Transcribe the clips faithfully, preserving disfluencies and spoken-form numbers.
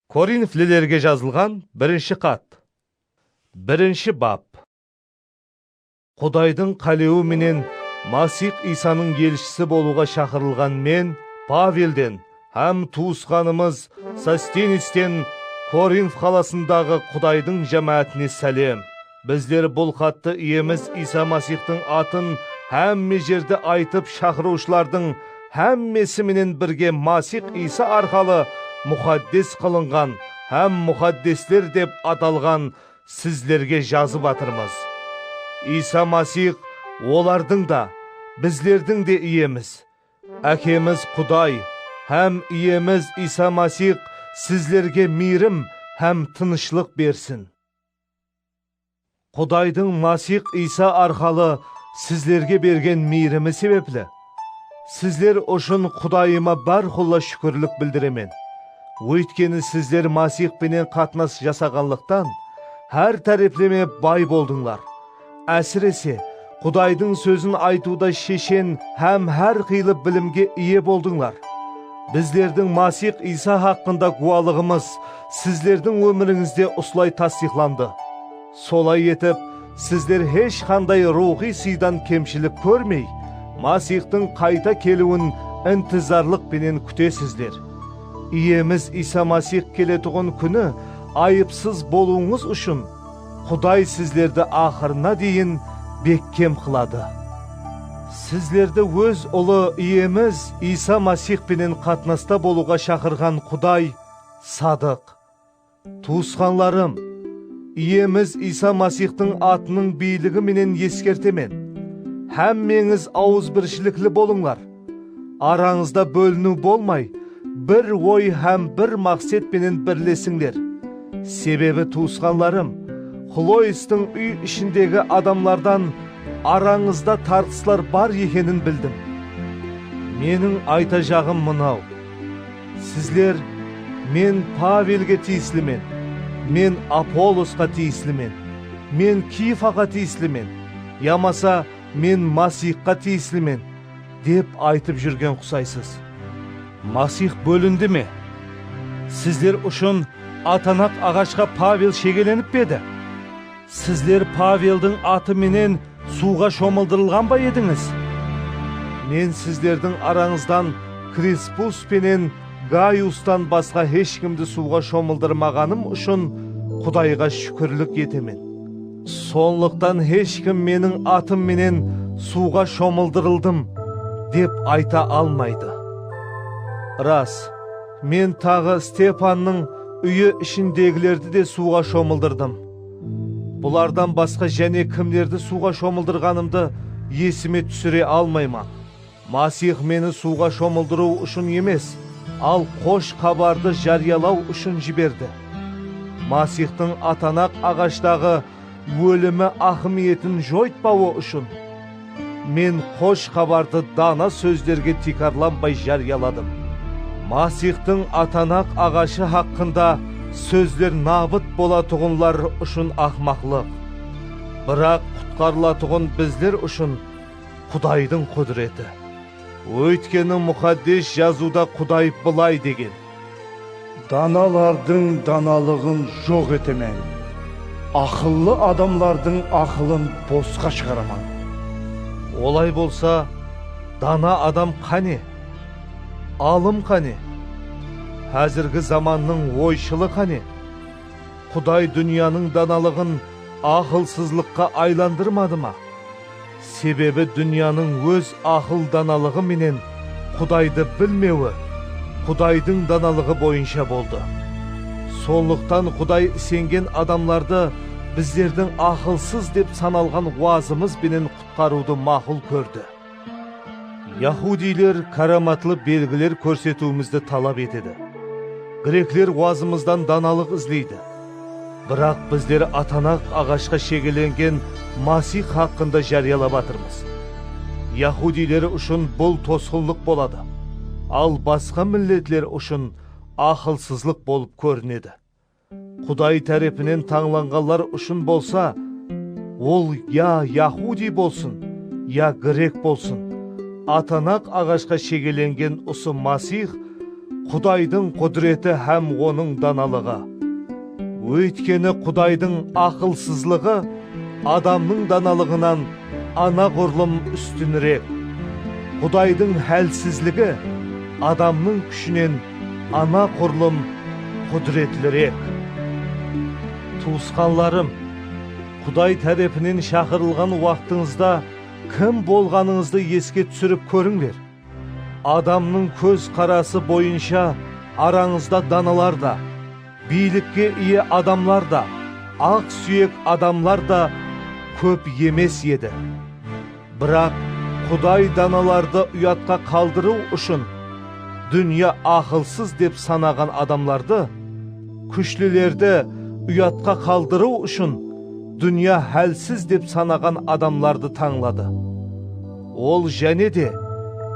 Korinflilerge jazılǵan birinshi xat. Birinshi bap. Qudaydıń qálewi menen Masix Iysanıń elshisi bolıwǵa shaqırılǵan men, Pavelden hám tuwısqanımız Sostenisten Korinf qalasındaǵı Qudaydıń jámáátine sálem. Bizler bul xattı Iyemiz Iysa Masixtıń atın hámme jerde aytıp, shaqırıwshılardıń hámmesi menen birge Masix Iysa arqalı muqaddes qılınǵan hám muqaddesler dep atalǵan sizlerge jazıp atırmız. Iysa Masix olardıń da, bizlerdiń de Iyemiz. Ákemiz Quday hám Iyemiz Iysa Masix sizlerge miyrim hám tınıshlıq bersin. Qudaydıń Masix Iysa arqalı sizlerge bergen miyrimi sebepli, sizler ushın Qudayıma bárqulla shúkirlik bildiremen. Óytkeni sizler Masix penen qatnas jasaǵanlıqtan, hár tárepleme bay boldıńlar. Ásirese, Qudaydıń sózin aytıwda sheshen hám hár qıylı bilimge iye boldıńlar. Bizlerdiń Masix Iysa haqqında gúwalıǵımız sizlerdiń ómirińizde usılay tastıyıqlandı. Solay etip, sizler hesh qanday ruwxıy sıydan kemshilik kórmey, Masixtıń qayta keliwin intizarlıq penen kútesizler. Iyemiz Iysa Masix keletuǵın kúni ayıpsız bolıwıńız ushın Quday sizlerdi aqırına deyin bekkem qıladı. Sizlerdi óz ulı Iyemiz Iysa Masix penen qatnasta bolıwǵa shaqırǵan Quday sadıq. Tuwısqanlarım, Iyemiz Iysa Masixtıń atınıń biyligi menen eskertemen. Hámmeńiz awızbirshilikli bolıńlar. Arańızda bóliniw bolmay, bir oy hám bir maqset penen birlesińler. Sebebi, tuwısqanlarım, Xloistiń úy ishindegi adamlardan arańızda tartıslar bar ekenin bildim. Meniń aytajaǵım mınaw. Sizler, "Men Pavelge tiyislimen, men Apollosqa tiyislimen, men Kiyfaǵa tiyislimen, yamasa men Masixqa tiyislimen," dep aytıp júrgen qusaysız. Masix bólindi me? Sizler ushın atanaq aǵashqa Pavel shegelenip pe edi? Sizler Paveldiń atı menen suwǵa shomıldırılǵan ba edińiz? Men sizlerdiń arańızdan Krispus penen Gayustan basqa hesh kimdi suwǵa shomıldırmaǵanım ushın Qudayǵa shúkirlik etemen. Sonlıqtan hesh kim meniń atım menen suwǵa shomıldırıldım dep ayta almaydı. Ras, men taǵı Stepannıń úyi ishindegilerdi de suwǵa shomıldırdım. Bulardan basqa jáne kimlerdi suwǵa shomıldırǵanımdı esime túsire almayman. Masix meni suwǵa shomıldırıw ushın emes, al xosh xabardı járiyalaw ushın jiberdi. Masixtıń atanaq aǵashtaǵı ólimi áhmiyetin joytpawı ushın, men xosh xabardı dana sózlerge tiykarlanbay járiyaladım. Masixtıń atanaq aǵashı haqqında sózler nabıt bolatuǵınlar ushın aqmaqlıq, biraq qutqarılatuǵın bizler ushın Qudaydıń qúdireti. Óytkeni Muqaddes Jazıwda Quday bılay degen: "Danalardıń danalıǵın joq etemen, aqıllı adamlardıń aqılın bosqa shıǵaraman." Olay bolsa, dana adam qáne? Alım qáne? Házirgi zamannıń oyshılı qáne? Quday dúnyanıń danalıǵın aqılsızlıqqa aylandırmadı ma? Sebebi dúnyanıń óz aqıl danalıǵı menen Qudaydı bilmewi Qudaydıń danalıǵı boyınsha boldı. Sonlıqtan Quday isengen adamlardı bizlerdiń aqılsız dep sanalǵan wazımız benen qutqarıwdı maqul kórdi. Yahudiyler káramatlı belgiler kórsetiwimizdi talap etedi. Grekler wazımızdan danalıq izleydi. Biraq bizler atanaq aǵashqa shegelengen Masix haqqında járiyalap atırmız. Yahudiyler ushın bul tosqınlıq boladı, al basqa milletler ushın aqılsızlıq bolıp kórinedi. Quday tárepinen tańlanǵanlar ushın bolsa, ol ya yahudiy bolsın, ya grek bolsın, atanaq aǵashqa shegelengen usı Masix Qudaydıń qúdireti hám onıń danalıǵı. Óytkeni Qudaydıń aqılsızlıǵı adamnıń danalıǵınan anaǵurlım ústinirek. Qudaydıń hálsizligi adamnıń kúshinen anaǵurlım qúdiretlirek. Tuwısqanlarım, Quday tárepinen shaqırılǵan waqtıńızda kim bolǵanıńızdı eske túsirip kórińler. Adamnıń kóz qarası boyınsha arańızda danalar da, biylikke iye adamlar da, aq súyek adamlar da kóp emes edi. Biraq Quday danalardı uyatqa qaldırıw ushın dúnya aqılsız dep sanaǵan adamlardı, kúshlilerdi uyatqa qaldırıw ushın dúnya hálsiz dep sanaǵan adamlardı tańladı. Ol jáne de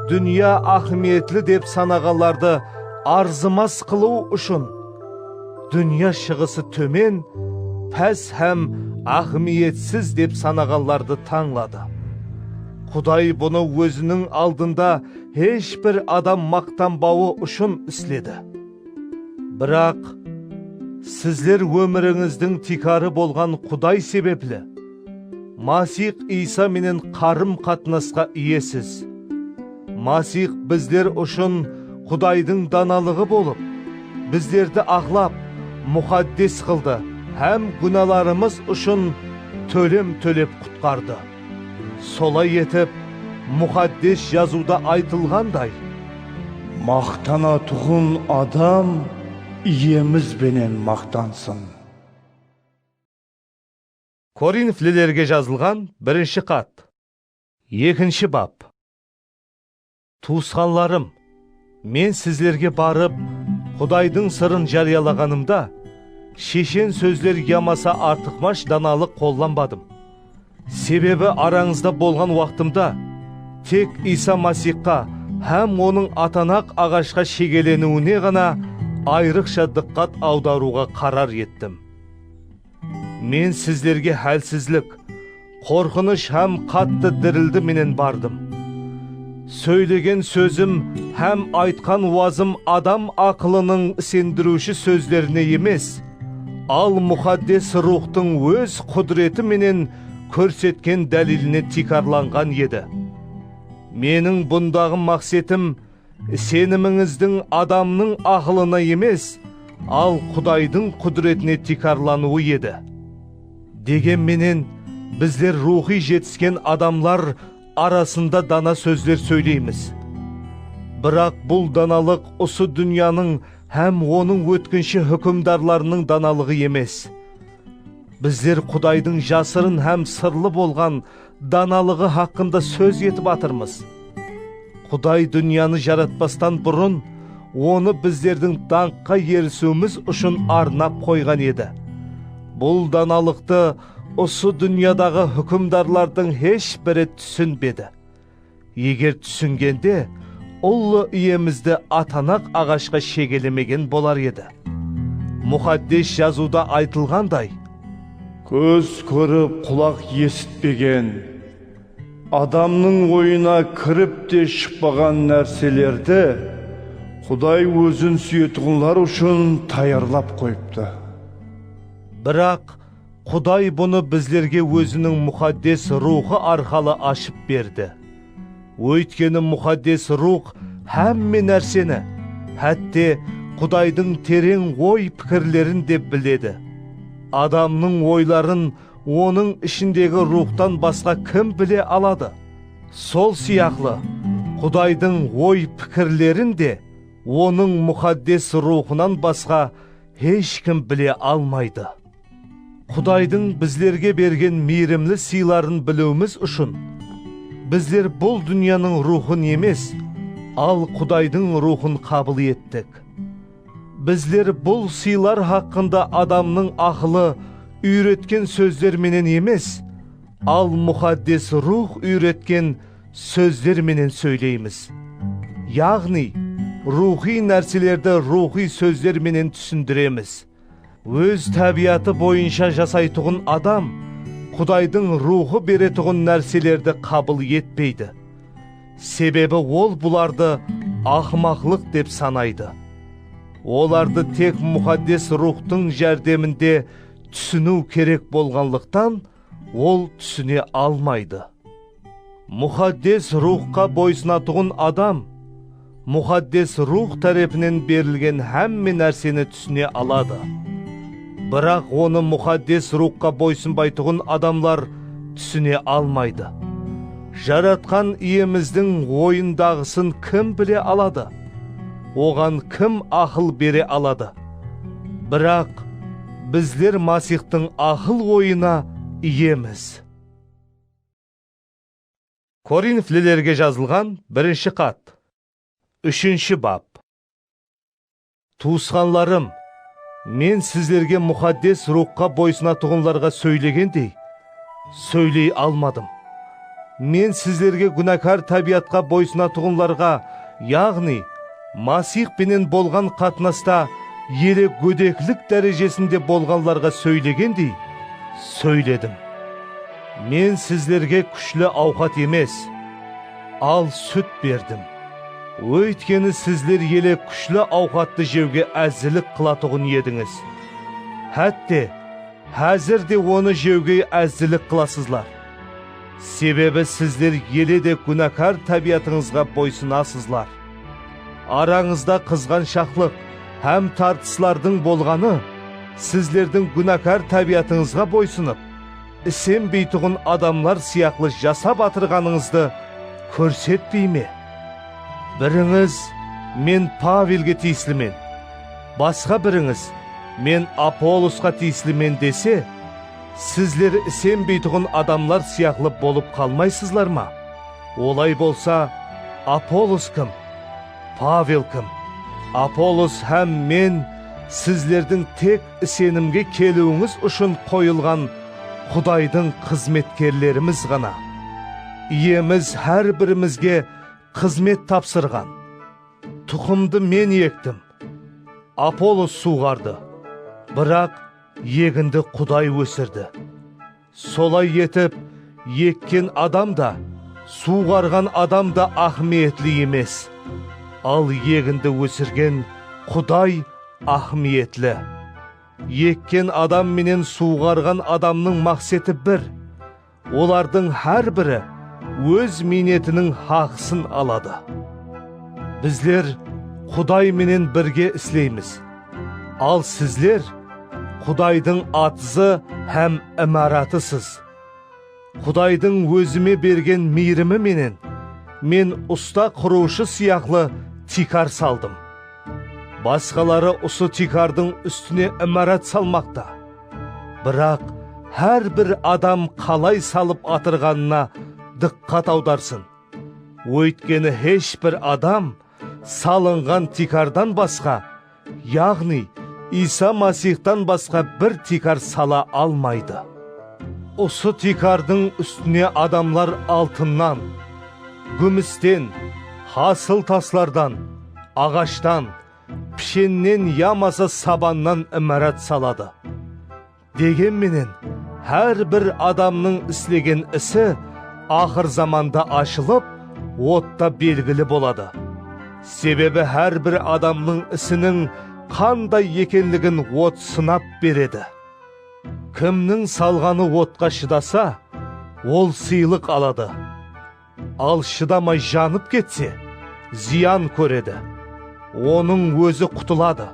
dúnya áhmiyetli dep sanaǵanlardı arzımas qılıw ushın dúnya shıǵısı tómen, pás hám áhmiyetsiz dep sanaǵanlardı tańladı. Quday bunı óziniń aldında hesh bir adam maqtanbawı ushın isledi. Biraq sizler ómirińizdiń tiykarı bolǵan Quday sebepli, Masix Iysa menen qarım-qatnasqa iyesiz. Masix bizler ushın Qudaydıń danalıǵı bolıp, bizlerdi aqlap, muqaddes qıldı hám gúnalarımız ushın tólem tólep qutqardı. Solay etip, Muqaddes Jazıwda aytılǵanday, maqtanatuǵın adam Iyemiz benen maqtansın. Korinflilerge jazılǵan birinshi xat. Ekinshi bap. Tuwısqanlarım, men sizlerge barıp, Qudaydıń sırın járiyalaǵanımda, sheshen sózler yamasa artıqmash danalıq qollanbadım. Sebebi arańızda bolǵan waqtımda tek Iysa Masixqa hám Onıń atanaq aǵashqa shegeleniwine ǵana ayrıqsha dıqqat awdarıwǵa qarar ettim. Men sizlerge hálsizlik, qorqınısh hám qattı dirildi menen bardım. Sóylegen sózim hám aytqan wazım adam aqılınıń isendiriwshi sózlerine emes, al Muqaddes Ruwxtıń óz qúdireti menen kórsetken dáliline tiykarlanǵan edi. Meniń bundaǵı maqsetim isenimińizdiń adamnıń aqılına emes, al Qudaydıń qúdiretine tiykarlanıwı edi. Degen menen, bizler ruwxıy jetisken adamlar arasında dana sózler sóyleymiz. Biraq bul danalıq usı dúnyanıń hám onıń ótkinshi húkimdarlarınıń danalıǵı emes. Bizler Qudaydıń jasırın hám sırlı bolǵan danalıǵı haqqında sóz etip atırmız. Quday dúnyanı jaratpastan burın onı bizlerdiń dańqqa erisiwimiz ushın arnap qoyǵan edi. Bul danalıqtı usı dúnyadaǵı húkimdarlardıń hesh biri túsinbedi. Eger túsingende, Ullı Iyemizdi atanaq aǵashqa shegelemegen bolar edi. Muqaddes Jazıwda aytılǵanday, kóz kórip, qulaq esitpegen, adamnıń oyına kirip te shıqpaǵan nárselerdi Quday ózin súyetuǵınlar ushın tayarlap qoyıptı. Biraq Quday bunı bizlerge Óziniń Muqaddes Ruwxı arqalı ashıp berdi. Óytkeni Muqaddes Ruwx hámme nárseni, hátte Qudaydıń tereń oy-pikirlerin de biledi. Adamnıń oyların onıń ishindegi ruwxtan basqa kim bile aladı? Sol sıyaqlı, Qudaydıń oy-pikirlerin de Onıń Muqaddes Ruwxınan basqa hesh kim bile almaydı. Qudaydıń bizlerge bergen miyrimli sıyların biliwimiz ushın, bizler bul dúnyanıń ruwxın emes, al Qudaydıń Ruwxın qabıl ettik. Bizler bul sıylar haqqında adamnıń aqılı úyretken sózler menen emes, al Muqaddes Ruwx úyretken sózler menen sóyleymiz. Yaǵnıy, ruwxıy nárselerdi ruwxıy sózler menen túsindiremiz. Óz tábiyatı boyınsha jasaytuǵın adam Qudaydıń Ruwxı beretuǵın nárselerdi qabıl etpeydi. Sebebi ol bulardı aqmaqlıq dep sanaydı. Olardı tek Muqaddes Ruwxtıń járdeminde túsiniw kerek bolǵanlıqtan, ol túsine almaydı. Muqaddes Ruwxqa boysınatuǵın adam Muqaddes Ruwx tárepinen berilgen hámme nárseni túsine aladı. Biraq onı Muqaddes Ruwxqa boysınbaytuǵın adamlar túsine almaydı. Jaratqan Iyemizdiń oyındaǵısın kim bile aladı? Oǵan kim aqıl bere aladı? Biraq bizler Masixtıń aqıl-oyına iyemiz. Korinflilerge jazılǵan birinshi xat. Úshinshi bap. Tuwısqanlarım, men sizlerge Muqaddes Ruwxqa boysınatuǵınlarǵa sóylegendey, sóyley almadım. Men sizlerge gúnakar tábiyatqa boysınatuǵınlarǵa, yaǵnıy, Masix penen bolǵan qatnasta ele gódeklik dárejesinde bolǵanlarǵa sóylegendey sóyledim. Men sizlerge kúshli awqat emes, al sút berdim. Óytkeni sizler ele kúshli awqattı jewge ázzilik qılatuǵın edińiz. Hátte, házir de onı jewge ázzilik qılasızlar. Sebebi sizler ele de gúnakar tábiyatıńızǵa boysınasızlar. Arańızda qızǵanshaqlıq hám tartıslardıń bolǵanı sizlerdiń gúnakar tábiyatıńızǵa boysınıp, isenbeytuǵın adamlar sıyaqlı jasap atırǵanıńızdı kórsetpey me? Birińiz, "Men Pavelge tiyislimen", basqa birińiz, "Men Apolosqa tiyislimen" dese, sizler isenbeytuǵın adamlar sıyaqlı bolıp qalmaysızlar ma? Olay bolsa, Apolos kim? Pavel kim? Apolos hám men sizlerdiń tek isenimge keliwińiz ushın qoyılǵan Qudaydıń xızmetkerlerimiz ǵana. Iyemiz hár birimizge xızmet tapsırǵan. Tuqımdı men ektim, Apolos suwǵardı, biraq egindi Quday ósirdi. Solay etip, ekken adam da, suwǵarǵan adam da áhmiyetli emes. Al egindi ósirgen Quday áhmiyetli. Ekken adam menen suwǵarǵan adamnıń maqseti bir. Olardıń hár biri óz miynetiniń haqısın aladı. Bizler Quday menen birge isleymiz. Al sizler Qudaydıń atızı hám imaratısız. Qudaydıń ózime bergen miyrimi menen men usta qurıwshı sıyaqlı tiykar saldım. Basqaları usı tiykardıń ústine imarat salmaqta. Biraq hár bir adam qalay salıp atırǵanına dıqqat awdarsın. Óytkeni hesh bir adam salınǵan tiykardan basqa, yaǵnıy Iysa Masixtan basqa bir tiykar sala almaydı. Usı tiykardıń ústine adamlar altınnan, gúmisten, hasıl taslardan, aǵashtan, pishennen yamasa sabannan imarat saladı. Degen menen, hár bir adamnıń islegen isi aqır zamanda ashılıp, otta belgili boladı. Sebebi hár bir adamnıń isiniń qanday ekenligin ot sınap beredi. Kimniń salǵanı otqa shıdasa, ol sıylıq aladı. Al shıdamay janıp ketse, zıyan kóredi. Onıń ózi qutıladı.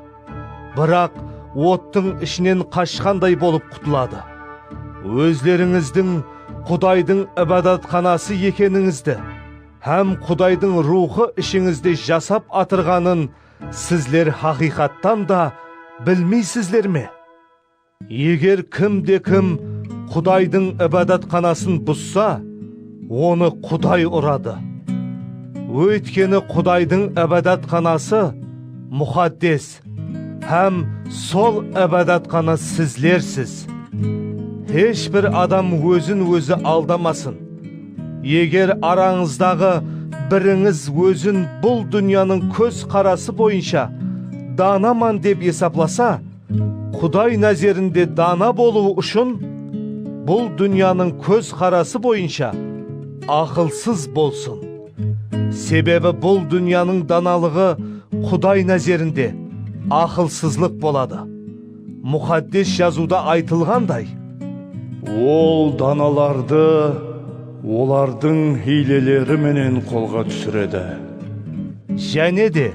Biraq ottıń ishinen qashqanday bolıp qutıladı. Ózlerińizdiń Qudaydıń ibadatxanası ekenińizdi hám Qudaydıń Ruwxı ishińizde jasap atırǵanın sizler haqıyqattan da bilmeysizler me? Eger kim de kim Qudaydıń ibadatxanasın buzsa, onı Quday uradı. Óytkeni Qudaydıń ibadatxanası muqaddes, hám sol ibadatxana sizlersiz. Hesh bir adam ózin-ózi aldamasın. Eger arańızdaǵı birińiz ózin bul dúnyanıń kóz qarası boyınsha danaman dep esaplasa, Quday názerinde dana bolıwı ushın bul dúnyanıń kóz qarası boyınsha aqılsız bolsın. Sebebi bul dúnyanıń danalıǵı Quday názerinde aqılsızlıq boladı. Muqaddes Jazıwda aytılǵanday, Ol danalardı olardıń hiyleleri menen qolǵa túsiredi. Jáne de,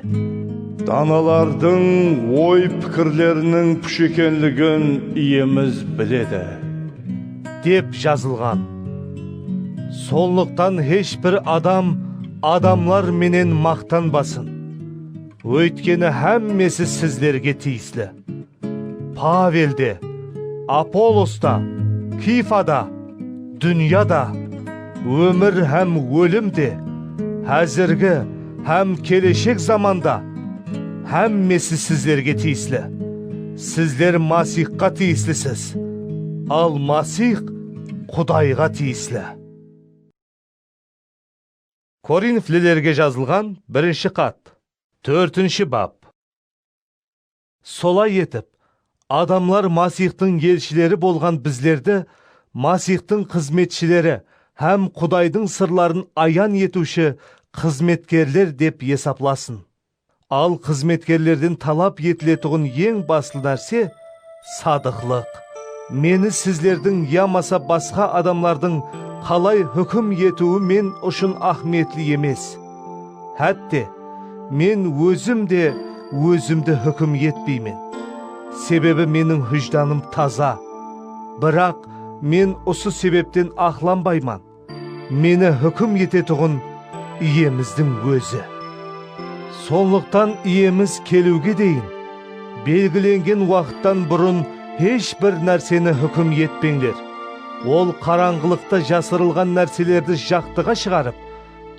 Danalardıń oy-pikirleriniń púsh ekenligin Iyemiz biledi, dep jazılǵan. Sonlıqtan hesh bir adam adamlar menen maqtanbasın. Óytkeni hámmesi sizlerge tiyisli. Pavel de, Apollos ta, Kifa da, dúnya da, ómir hám ólim de, házirgi hám keleshek zamanda, hámmesi sizlerge tiyisli. Sizler Masiyxqa tiyislisiz, al Masiyx Qudayǵa tiyisli. Korinflilerge jazılǵan birinshi xat, tórtinshi bap. Solay etip, adamlar Masiyxtıń elshileri bolǵan bizlerdi Masiyxtıń xızmetshileri hám Qudaydıń sırların ayan etiwshi xızmetkerler dep esaplasın. Al xızmetkerlerden talap etiletuǵın eń baslı nárse, sadıqlıq. Meni sizlerdiń yamasa basqa adamlardıń qalay húkim etiwi men ushın áhmiyetli emes. Hátte, men ózim de ózimdi húkim etpeymen. Sebebi meniń hújdanım taza. Biraq men usı sebepten aqlanbayman. Meni húkim etetuǵın Iyemizdiń ózi. Sonlıqtan Iyemiz keliwge deyin, belgilengen waqıttan burın hesh bir nárseni húkim etpeńler. Ol qarańǵılıqta jasırılǵan nárselerdi jaqtıǵa shıǵarıp,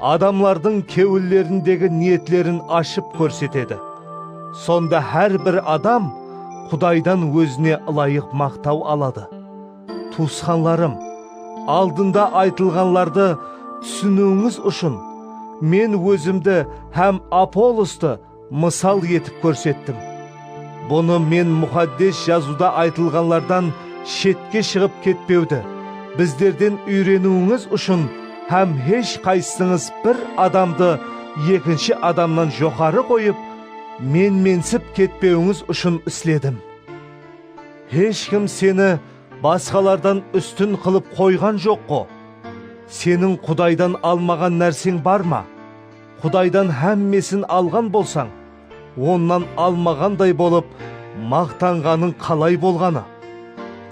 adamlardıń kewillerindegi niyetlerin ashıp kórsetedi. Sonda hár bir adam Qudaydan ózine ılayıq maqtaw aladı. Tuwısqanlarım, aldında aytılǵanlardı túsiniwińiz ushın men ózimdi hám Apollostı mısal etip kórsettim. Bunı men Muqaddes Jazıwda aytılǵanlardan shetke shıǵıp ketpewdi, bizlerden úyreniwińiz ushın hám hesh qaysısıńız bir adamdı ekinshi adamnan joqarı qoyıp, menmensip ketpewińiz ushın isledim. Hesh kim seni basqalardan ústin qılıp qoyǵan joq-ǵo. Seniń Qudaydan almaǵan nárseń bar ma? Qudaydan hámmesin alǵan bolsań, onnan almaǵanday bolıp maqtanǵanıń qalay bolǵanı?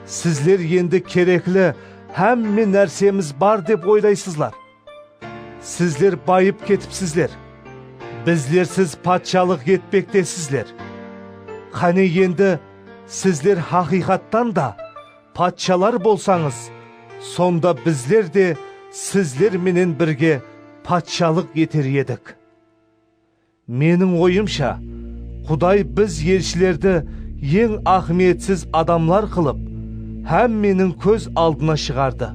Sizler endi kerekli hámme nársemiz bar dep oylaysızlar. Sizler bayıp ketipsizler. Bizlersiz patshalıq etpektesizler. Qáne endi sizler haqıyqattan da patshalar bolsańız, sonda bizler de sizler menen birge patshalıq eter edik. Meniń oyımsha, Quday biz elshilerdi eń áhmiyetsiz adamlar qılıp, hámmeniń kóz aldına shıǵardı.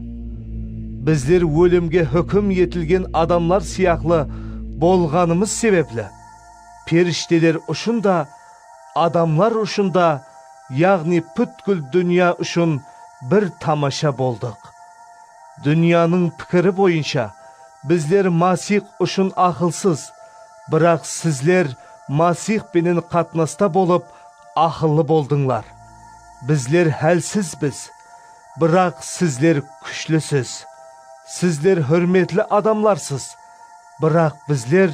Bizler ólimge húkim etilgen adamlar sıyaqlı bolǵanımız sebepli, perishteler ushın da, adamlar ushın da, yaǵnıy pútkil dúnya ushın bir tamasha boldıq. Dúnyanıń pikiri boyınsha bizler Masiyx ushın aqılsız, biraq sizler Masiyx penen qatnasta bolıp, aqıllı boldıńlar. Bizler hálsizbiz, biraq sizler kúshlisiz. Sizler húrmetli adamlarsız, biraq bizler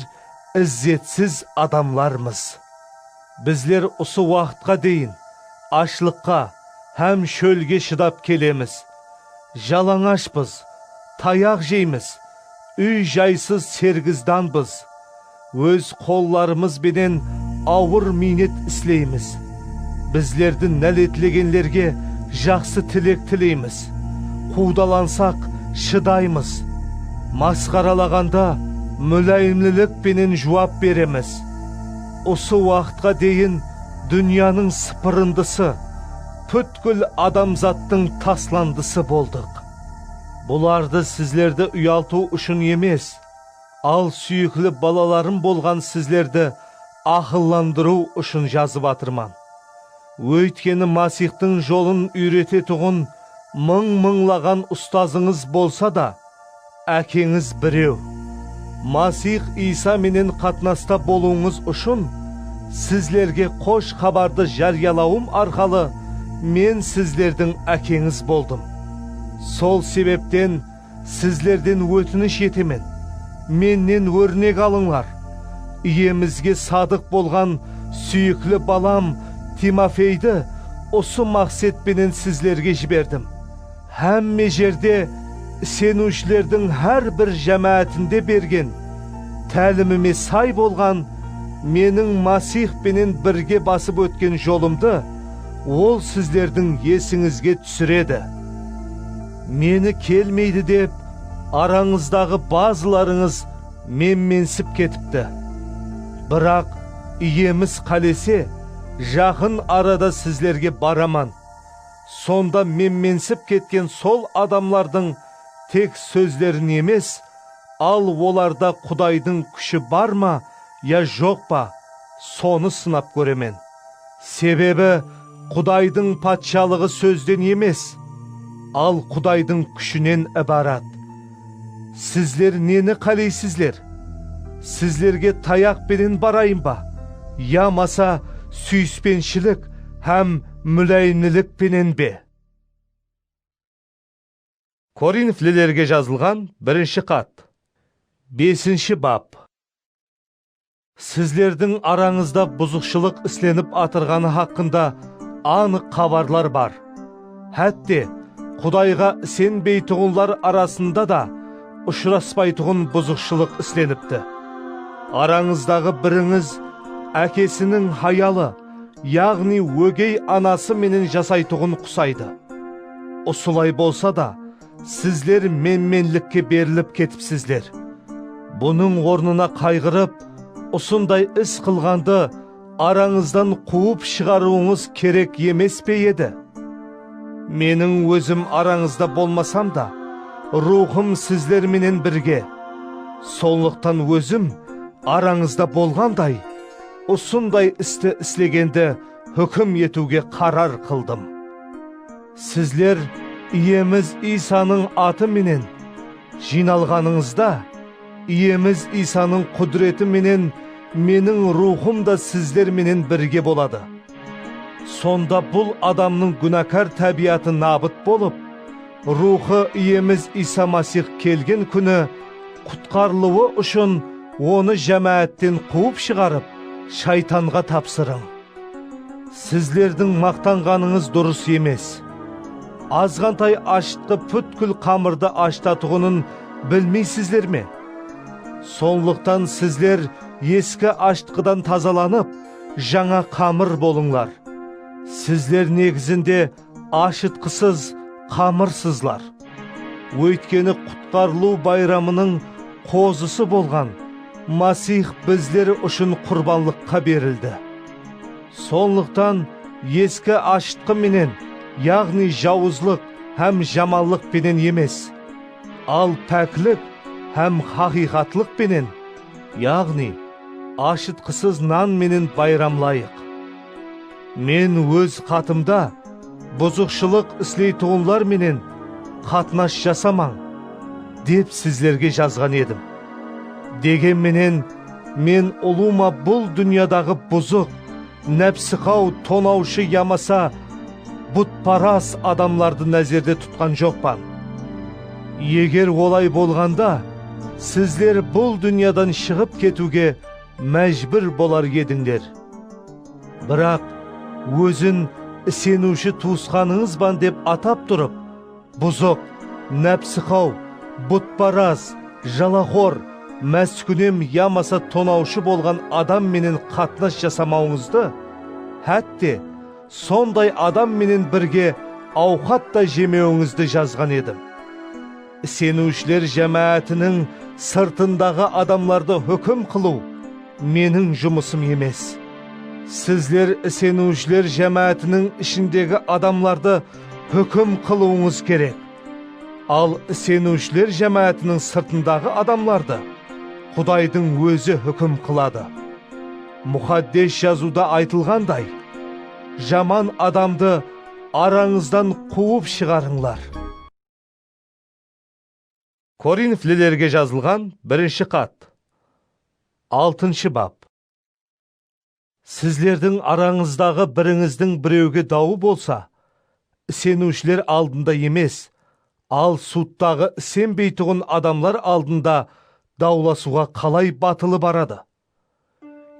izzetsiz adamlarmız. Bizler usı waqıtqa deyin ashlıqqa hám shólge shıdap kelemiz. Jalańashpız, tayaq jeymiz, úy jaysız sergizdanbız. Óz qollarımız benen awır miynet isleymiz. Bizlerdi náletlegenlerge jaqsı tilek tileymiz. Quwdalansaq, shıdaymız. Masqaralaǵanda múláyimlilik penen juwap beremiz. Usı waqıtqa deyin dúnyanıń sıpırındısı, pútkil adamzattıń taslandısı boldıq. Bulardı sizlerdi uyaltıw ushın emes, al súyikli balalarım bolǵan sizlerdi aqıllandırıw ushın jazıp atırman. Óytkeni Masiyxtıń jolın úyretetuǵın mıń-mıńlaǵan ustazıńız bolsa da, Ákeńiz birew. Masiyx Iysa menen qatnasta bolıwıńız ushın Sizlerge xosh xabardı járiyalawım arqalı men sizlerdiń ákeńiz boldım. Sol sebepten sizlerden ótinish etemen, mennen órnek alıńlar. Iyemizge sadıq bolǵan súyikli balam Timofeydi usı maqset penen sizlerge jiberdim. Hámme jerde iseniwshilerdiń hár bir jámáátinde bergen tálimime say bolǵan meniń Masix penen birge basıp ótken jolımdı ol sizlerdiń esińizge túsiredi. Meni kelmeydi dep, arańızdaǵı bazılarıńız menmensip ketipti. Biraq, iyemiz qálese, jaqın arada sizlerge baraman. Sonda menmensip ketken sol adamlardıń tek sózlerin emes, al olarda Qudaydıń kúshi bar ma ya joq pa, sonı sınap kóremen. Sebebi Qudaydıń patshalıǵı sózden emes, al Qudaydıń kúshinen ibarat. Sizler neni qáleysizler? Sizlerge tayaq penen barayın ba, yamasa súyispenshilik hám múláyimlilik penen be? Korinflilerge jazılǵan birinshi xat. Besinshi bap. Sizlerdiń arańızda buzıqshılıq islenip atırǵanı haqqında anıq xabarlar bar. Hátte, Qudayǵa isenbeytuǵınlar arasında da ushıraspaytuǵın buzıqshılıq islenipti. Arańızdaǵı birińiz ákesiniń hayalı, yaǵnıy ógey anası menen jasaytuǵın qusaydı. Usılay bolsa da, sizler menmenlikke berilip ketipsizler. Bunıń ornına qayǵırıp, usınday is qılǵandı arańızdan quwıp shıǵarıwıńız kerek emes pe edi? Meniń ózim arańızda bolmasam da, ruwxım sizler menen birge. Sonlıqtan ózim arańızda bolǵanday, usınday isti islegendi húkim etiwge qarar qıldım. Sizler Iyemiz Iysanıń atı menen jıynalǵanıńızda, Iyemiz Iysanıń qúdireti menen meniń ruwxım da sizler menen birge boladı. Sonda bul adamnıń gúnakar tábiyatı nabıt bolıp, ruwxı Iyemiz Iysa Masix kelgen kúni qutqarılıwı ushın onı jámáátten quwıp shıǵarıp, shaytanǵa tapsırıń. Sizlerdiń maqtanǵanıńız durıs emes. Azǵantay ashıtqı pútkil qamırdı ashıtatuǵının bilmeysizler me? Sonlıqtan sizler eski ashıtqıdan tazalanıp, jańa qamır bolıńlar. Sizler negizinde ashıtqısız qamırsızlar. Óytkeni qutqarılıw bayramınıń qozısı bolǵan Masix bizler ushın qurbanlıqqa berildi. Sonlıqtan eski ashıtqı menen, yaǵnıy jawızlıq hám jamanlıq penen emes, al páklik hám haqıyqatlıq penen, yaǵnıy ashıtqısız nan menen bayramlayıq. Men óz xatımda buzıqshılıq isleytuǵınlar menen qatnas jasamań, dep sizlerge jazǵan edim. Degen menen, men ulıwma bul dúnyadaǵı buzıq, nápsıqaw tonawshı yamasa butparaz adamlardı názerde tutqan joqpan. Eger olay bolǵanda, sizler bul dúnyadan shıǵıp ketiwge májbúr bolar edińler. Biraq ózin iseniwshi tuwısqanıńızban dep atap turıp, buzıq, nápsıqaw, butparaz, jalaxor, máskúnem yamasa tonawshı bolǵan adam menen qatnas jasamawıńızdı, hátte, sonday adam menen birge awqat ta jemewińizdi jazǵan edim. Iseniwshiler jámáátiniń sırtındaǵı adamlardı húkim qılıw meniń jumısım emes. Sizler iseniwshiler jámáátiniń ishindegi adamlardı húkim qılıwıńız kerek. Al iseniwshiler jámáátiniń sırtındaǵı adamlardı Qudaydıń ózi húkim qıladı. Muqaddes Jazıwda aytılǵanday, jaman adamdı arańızdan quwıp shıǵarıńlar. Korinflilerge jazılǵan birinshi xat. Altınshı bap. Sizlerdiń arańızdaǵı birińizdiń birewge dawı bolsa, iseniwshiler aldında emes, al sudtaǵı isenbeytuǵın adamlar aldında dawlasıwǵa qalay batılı baradı?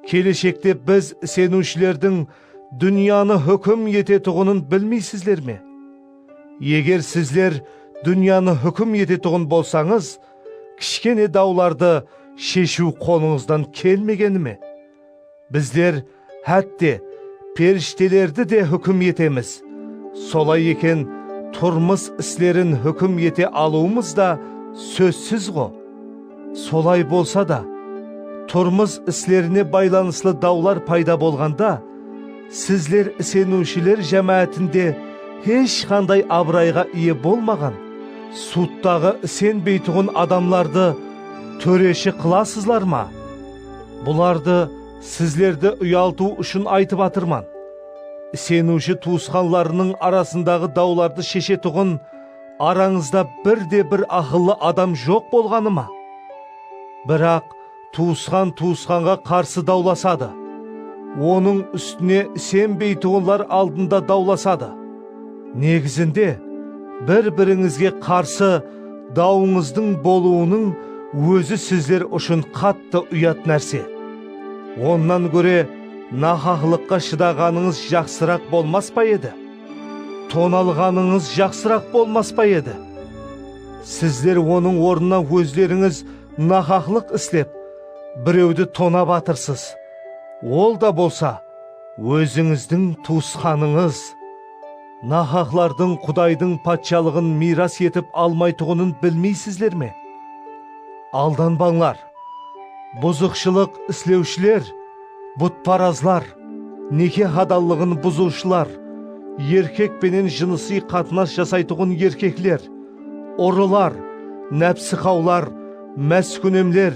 Keleshekte biz iseniwshilerdiń dúnyanı húkim etetuǵının bilmeysizler me? Eger sizler dúnyanı húkim etetuǵın bolsańız, kishkene dawlardı sheshiw qolıńızdan kelmegeni me? Bizler hátte perishtelerdi de húkim etemiz. Solay eken, turmıs islerin húkim ete alıwımız da sózsiz-ǵo. Solay bolsa da, turmıs islerine baylanıslı dawlar payda bolǵanda, sizler iseniwshiler jámáátinde hesh qanday abırayǵa iye bolmaǵan, sudtaǵı isenbeytuǵın adamlardı tóreshi qılasızlar ma? Bulardı sizlerdi uyaltıw ushın aytıp atırman. Iseniwshi tuwısqanlarınıń arasındaǵı dawlardı sheshetuǵın arańızda bir de bir aqıllı adam joq bolǵanı ma? Biraq tuwısqan tuwısqanǵa qarsı dawlasadı. Onıń ústine isenbeytuǵınlar aldında dawlasadı. Negizinde, bir-birińizge qarsı dawıńızdıń bolıwınıń ózi sizler ushın qattı uyat nárse. Onnan góre nahaqlıqqa shıdaǵanıńız jaqsıraq bolmas pa edi? Tonalǵanıńız jaqsıraq bolmas pa edi? Sizler onıń ornına ózlerińiz nahaqlıq islep, birewdi tonap atırsız. Ol da bolsa, ózińizdiń tuwısqanıńız. Nahaqlardıń Qudaydıń patshalıǵın miyras etip almaytuǵının bilmeysizler me? Aldanbańlar! Buzıqshılıq islewshiler, butparazlar, neke hadallıǵın buzıwshılar, erkek penen jınısıy qatnas jasaytuǵın erkekler, urılar, nápsiqawlar, máskúnemler,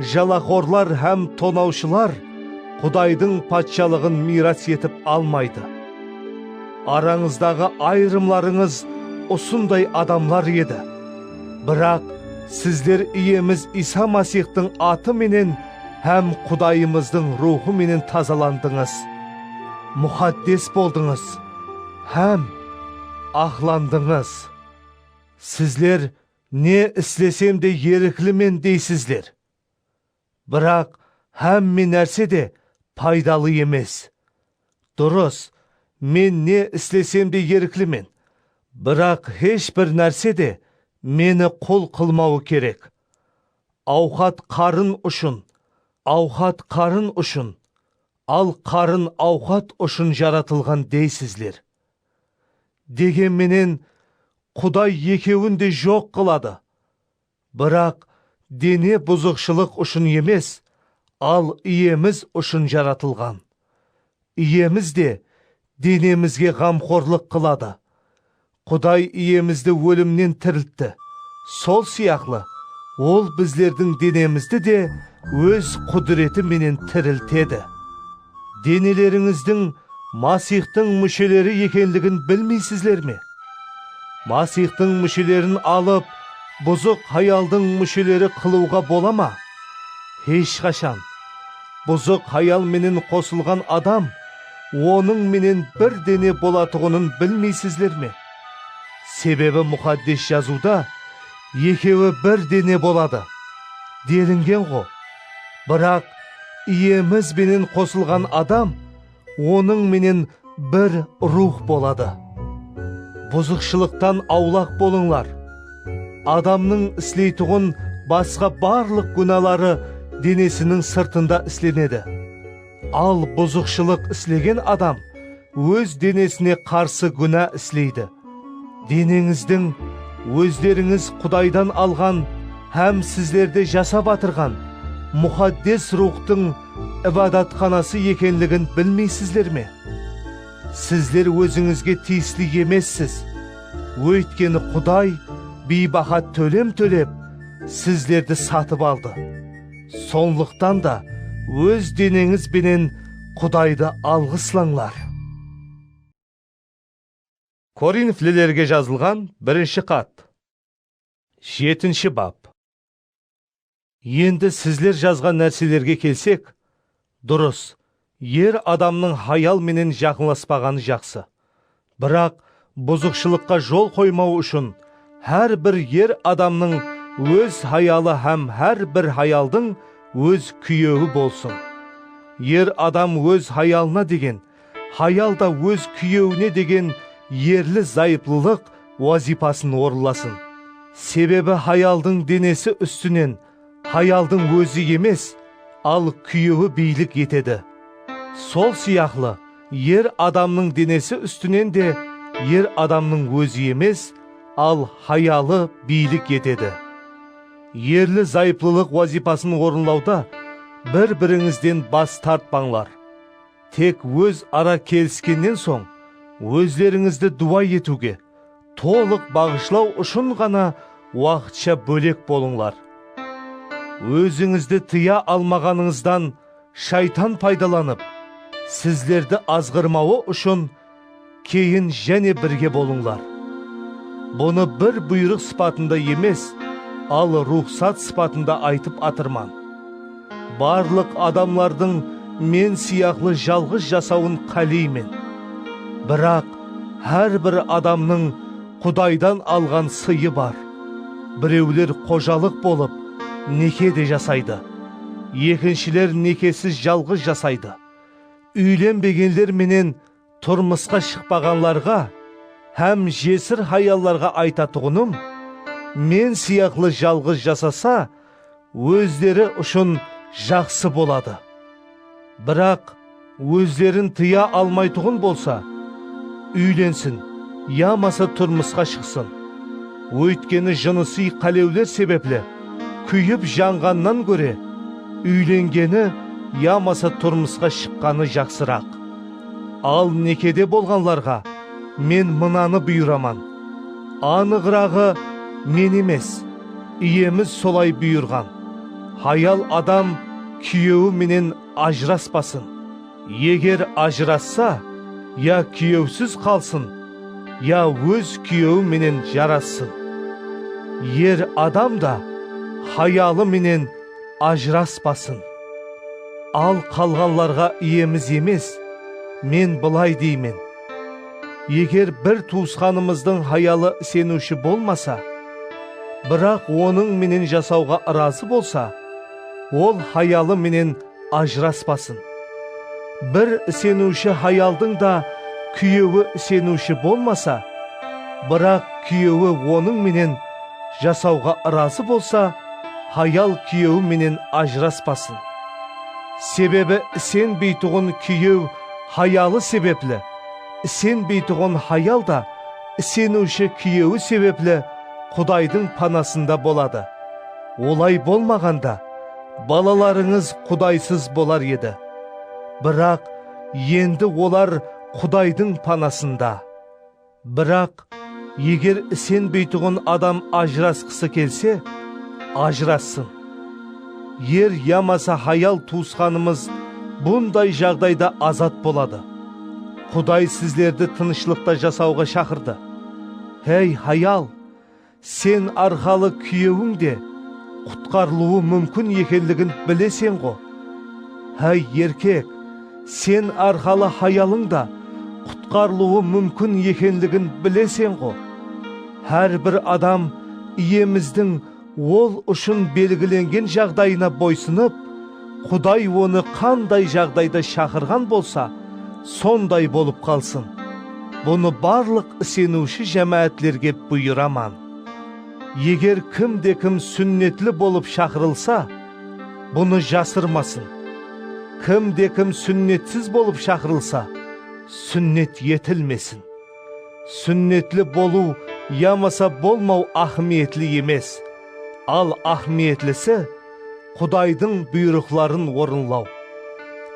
jalaxorlar hám tonawshılar Qudaydıń patshalıǵın miyras etip almaydı. Arańızdaǵı ayırımlarıńız usınday adamlar edi. Biraq sizler Iyemiz Iysa Masixtıń atı menen hám Qudayımızdıń Ruwxı menen tazalandıńız, muqaddes boldıńız hám aqlandıńız. Sizler ne islesem de eriklimen deysizler. Biraq hámme nárse de paydalı emes. Durıs, men ne islesem de eriklimen. Biraq hesh bir nárse de meni qul qılmawı kerek. Awqat qarın ushın, awqat qarın ushın, al qarın awqat ushın jaratılǵan deysizler. Degen menen, Quday ekewin de joq qıladı. Biraq dene buzıqshılıq ushın emes, al Iyemiz ushın jaratılǵan. Iyemiz de denemizge ǵamxorlıq qıladı. Quday Iyemizdi ólimnen tiriltti. Sol sıyaqlı, Ol bizlerdiń denemizdi de Óz qúdireti menen tiriltedi. Denelerińizdiń Masixtıń músheleri ekenligin bilmeysizler me? Masixtıń múshelerin alıp, buzıq hayaldıń músheleri qılıwǵa bola ma? Hesh qashan! Buzıq hayal menen qosılǵan adam onıń menen bir dene bolatuǵının bilmeysizler me? Sebebi Muqaddes Jazıwda, Ekewi bir dene boladı, delingen-ǵo. Biraq Iyemiz benen qosılǵan adam Onıń menen bir ruwx boladı. Buzıqshılıqtan awlaq bolıńlar. Adamnıń isleytuǵın basqa barlıq gúnaları denesiniń sırtında islenedi. Al buzıqshılıq islegen adam óz denesine qarsı gúna isleydi. Deneńizdiń ózlerińiz Qudaydan alǵan hám sizlerde jasap atırǵan Muqaddes Ruwxtıń ibadatxanası ekenligin bilmeysizler me? Sizler ózińizge tiyisli emessiz. Óytkeni Quday biybaha tólem tólep, sizlerdi satıp aldı. Sonlıqtan da óz deneńiz benen Qudaydı alǵıslańlar. Korinflilerge jazılǵan birinshi xat. Jetinshi bap. Endi sizler jazǵan nárselerge kelsek, durıs, Er adamnıń hayal menen jaqınlaspaǵanı jaqsı. Biraq buzıqshılıqqa jol qoymaw ushın hár bir er adamnıń óz hayalı hám hár bir hayaldıń óz kúyewi bolsın. Er adam óz hayalına degen, hayal da óz kúyewine degen erli-zayıplılıq wazıypasın orınlasın. Sebebi hayaldıń denesi ústinen hayaldıń ózi emes, al kúyewi biylik etedi. Sol sıyaqlı, er adamnıń denesi ústinen de er adamnıń ózi emes, al hayalı biylik etedi. Erli-zayıplılıq wazıypasın orınlawda bir-birińizden bas tartpańlar. Tek óz ara keliskennen soń, ózlerińizdi duwa etiwge, tolıq baǵıshlaw ushın ǵana waqıtsha bólek bolıńlar. Ózińizdi tıya almaǵanıńızdan shaytan paydalanıp, sizlerdi azǵırmawı ushın keyin jáne birge bolıńlar. Bunı bir buyrıq sıpatında emes, al ruxsat sıpatında aytıp atırman. Barlıq adamlardıń men sıyaqlı jalǵız jasawın qáleymen. Biraq hár bir adamnıń Qudaydan alǵan sıyı bar. Birewler qojalıq bolıp, nekede jasaydı. Ekinshiler nekesiz jalǵız jasaydı. Úylenbegenler menen turmısqa shıqpaǵanlarǵa hám jesir hayallarǵa aytatuǵınım, men sıyaqlı jalǵız jasasa, ózleri ushın jaqsı boladı. Biraq ózlerin tıya almaytuǵın bolsa, úylensin yamasa turmısqa shıqsın. Óytkeni jınısıy qálewler sebepli kúyip janǵannan góre, úylengeni yamasa turmısqa shıqqanı jaqsıraq. Al nekede bolǵanlarǵa men mınanı buyıraman. Anıǵıraǵı men emes, Iyemiz solay buyırǵan. Hayal adam kúyewi menen ajıraspasın. Eger ajırassa, ya kúyewsiz qalsın, ya óz kúyewi menen jarassın. Er adam da hayalı menen ajıraspasın. Al qalǵanlarǵa iyemiz emes, men bılay deymen. Eger bir tuwısqanımızdıń hayalı iseniwshi bolmasa, biraq onıń menen jasawǵa ırazı bolsa, ol hayalı menen ajıraspasın. Bir iseniwshi hayaldıń da kúyewi iseniwshi bolmasa, biraq kúyewi onıń menen jasawǵa ırazı bolsa, hayal kúyewi menen ajıraspasın. Sebebi isenbeytuǵın kúyew hayalı sebepli, isenbeytuǵın hayal da iseniwshi kúyewi sebepli Qudaydıń panasında boladı. Olay bolmaǵanda, balalarıńız qudaysız bolar edi. Biraq endi olar Qudaydıń panasında. Biraq eger isenbeytuǵın adam ajırasqısı kelse, ajırassın. Er yamasa hayal tuwısqanımız bunday jaǵdayda azat boladı. Quday sizlerdi tınıshlıqta jasawǵa shaqırdı. Hey, hayal, sen arqalı kúyewiń de qutqarılıwı múmkin ekenligin bileseń-ǵo. Hey, erkek, sen arqalı hayalıń da qutqarılıwı múmkin ekenligin bileseń-ǵo. Hár bir adam Iyemizdiń ol ushın belgilengen jaǵdayına boysınıp, Quday onı qanday jaǵdayda shaqırǵan bolsa, sonday bolıp qalsın. Bunı barlıq iseniwshi jámáátlerge buyıraman. Eger kim de kim súnnetli bolıp shaqırılsa, bunı jasırmasın. Kim de kim súnnetsiz bolıp shaqırılsa, súnnet etilmesin. Súnnetli bolıw yamasa bolmaw áhmiyetli emes. Al, áhmiyetlisi, Qudaydıń buyrıqların orınlaw.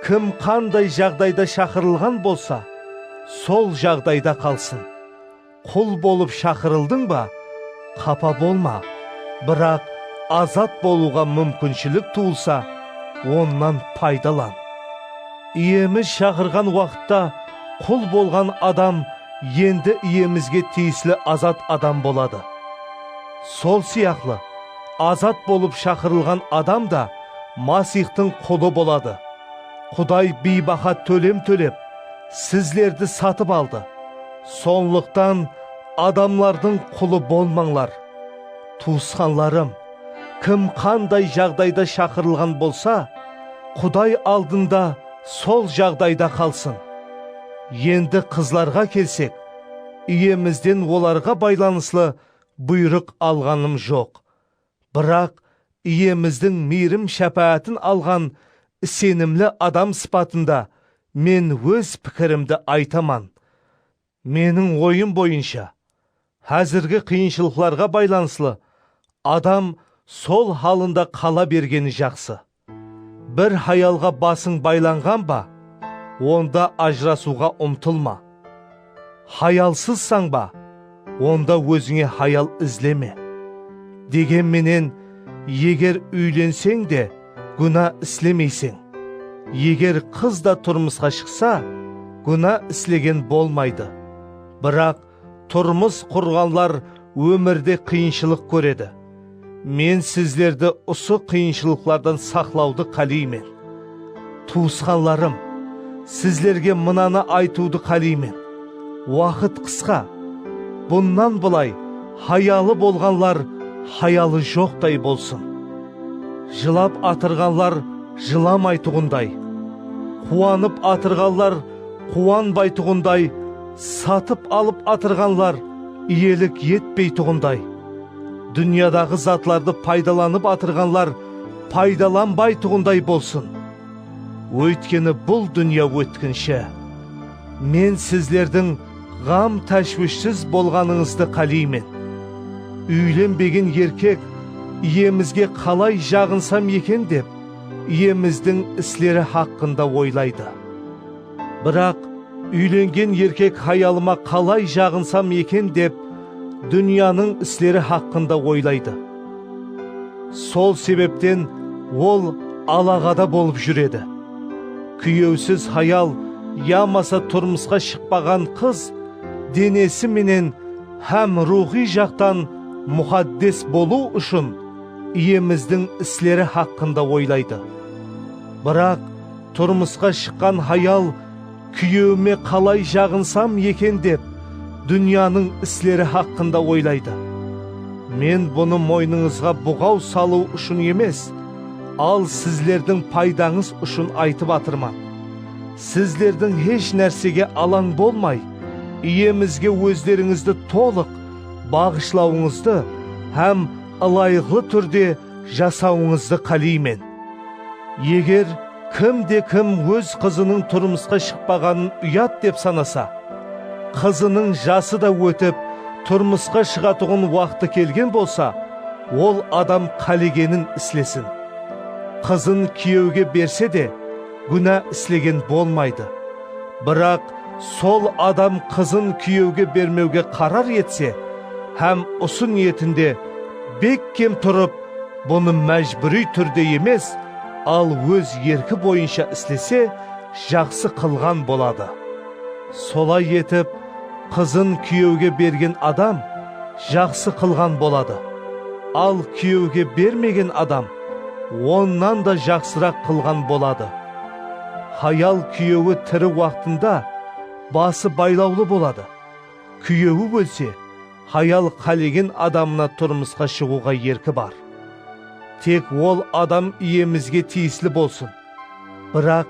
Kim qanday jaǵdayda shaqırılǵan bolsa, sol jaǵdayda qalsın. Qul bolıp shaqırıldıń ba? Qapa bolma, biraq azat bolıwǵa múmkinshilik tuwılsa, onnan paydalan. Iyemiz shaqırǵan waqıtta qul bolǵan adam endi Iyemizge tiyisli azat adam boladı. Sol sıyaqlı, azat bolıp shaqırılǵan adam da Masihtıń qulı boladı. Quday biybaha tólem tólep, sizlerdi satıp aldı. Sonlıqtan adamlardıń qulı bolmańlar. Tuwısqanlarım, kim qanday jaǵdayda shaqırılǵan bolsa, Quday aldında sol jaǵdayda qalsın. Endi qızlarǵa kelsek, iyemizden olarǵa baylanıslı buyrıq alǵanım joq. Biraq iyemizdiń miyrim-shápáátin alǵan isenimli adam sıpatında men óz pikirimdi aytaman. Meniń oyım boyınsha, házirgi qıyınshılıqlarǵa baylanıslı adam sol halında qala bergeni jaqsı. Bir hayalǵa basıń baylanǵan ba, onda ajırasıwǵa umtılma. Hayalsızsań ba, onda ózińe hayal izleme. Degen menen, eger úylenseń de gúna islemeyseń. Eger qız da turmısqa shıqsa, gúna islegen bolmaydı. Biraq turmıs qurǵanlar ómirde qıyınshılıq kóredi. Men sizlerdi usı qıyınshılıqlardan saqlawdı qáleymen. Tuwısqanlarım, sizlerge mınanı aytıwdı qáleymen. Waqıt qısqa. Bunnan bılay, hayalı bolǵanlar hayalı joqtay bolsın. Jılap atırǵanlar jılamaytuǵınday, quwanıp atırǵanlar quwanbaytuǵınday, satıp alıp atırǵanlar iyelik etpeytuǵınday, dúnyadaǵı zatlardı paydalanıp atırǵanlar paydalanbaytuǵınday bolsın. Óytkeni bul dúnya ótkinshi. Men sizlerdiń ǵam-táshwishsiz bolǵanıńızdı qáleymen. Úylenbegen erkek iyemizge qalay jaǵınsam eken dep, iyemizdiń isleri haqqında oylaydı. Biraq úylengen erkek hayalıma qalay jaǵınsam eken dep, dúnyanıń isleri haqqında oylaydı. Sol sebepten ol alaǵada bolıp júredi. Kúyewsiz hayal yamasa turmısqa shıqpaǵan qız denesi menen hám ruwxıy jaqtan muqaddes bolıw ushın iyemizdiń isleri haqqında oylaydı. Biraq turmısqa shıqqan hayal kúyewime qalay jaǵınsam eken dep, dúnyanıń isleri haqqında oylaydı. Men bunı moynıńızǵa buǵaw salıw ushın emes, al sizlerdiń paydańız ushın aytıp atırman. Sizlerdiń hesh nársege alań bolmay, iyemizge ózlerińizdi tolıq baǵıshlawıńızdı hám ılayıqlı túrde jasawıńızdı qáleymen. Eger kim de kim óz qızınıń turmısqa shıqpaǵanın uyat dep sanasa, qızınıń jası da ótip, turmısqa shıǵatuǵın waqtı kelgen bolsa, ol adam qálegenin islesin. Qızın kúyewge berse de, gúna islegen bolmaydı. Biraq sol adam qızın kúyewge bermewge qarar etse hám usı niyetinde bekkem turıp, bunı májbúriy túrde emes, al óz erki boyınsha islese, jaqsı qılǵan boladı. Solay etip, qızın kúyewge bergen adam jaqsı qılǵan boladı. Al kúyewge bermegen adam onnan da jaqsıraq qılǵan boladı. Hayal kúyewi tiri waqtında bası baylawlı boladı. Kúyewi ólse, hayal qálegen adamına turmısqa shıǵıwǵa erki bar. Tek ol adam iyemizge tiyisli bolsın. Biraq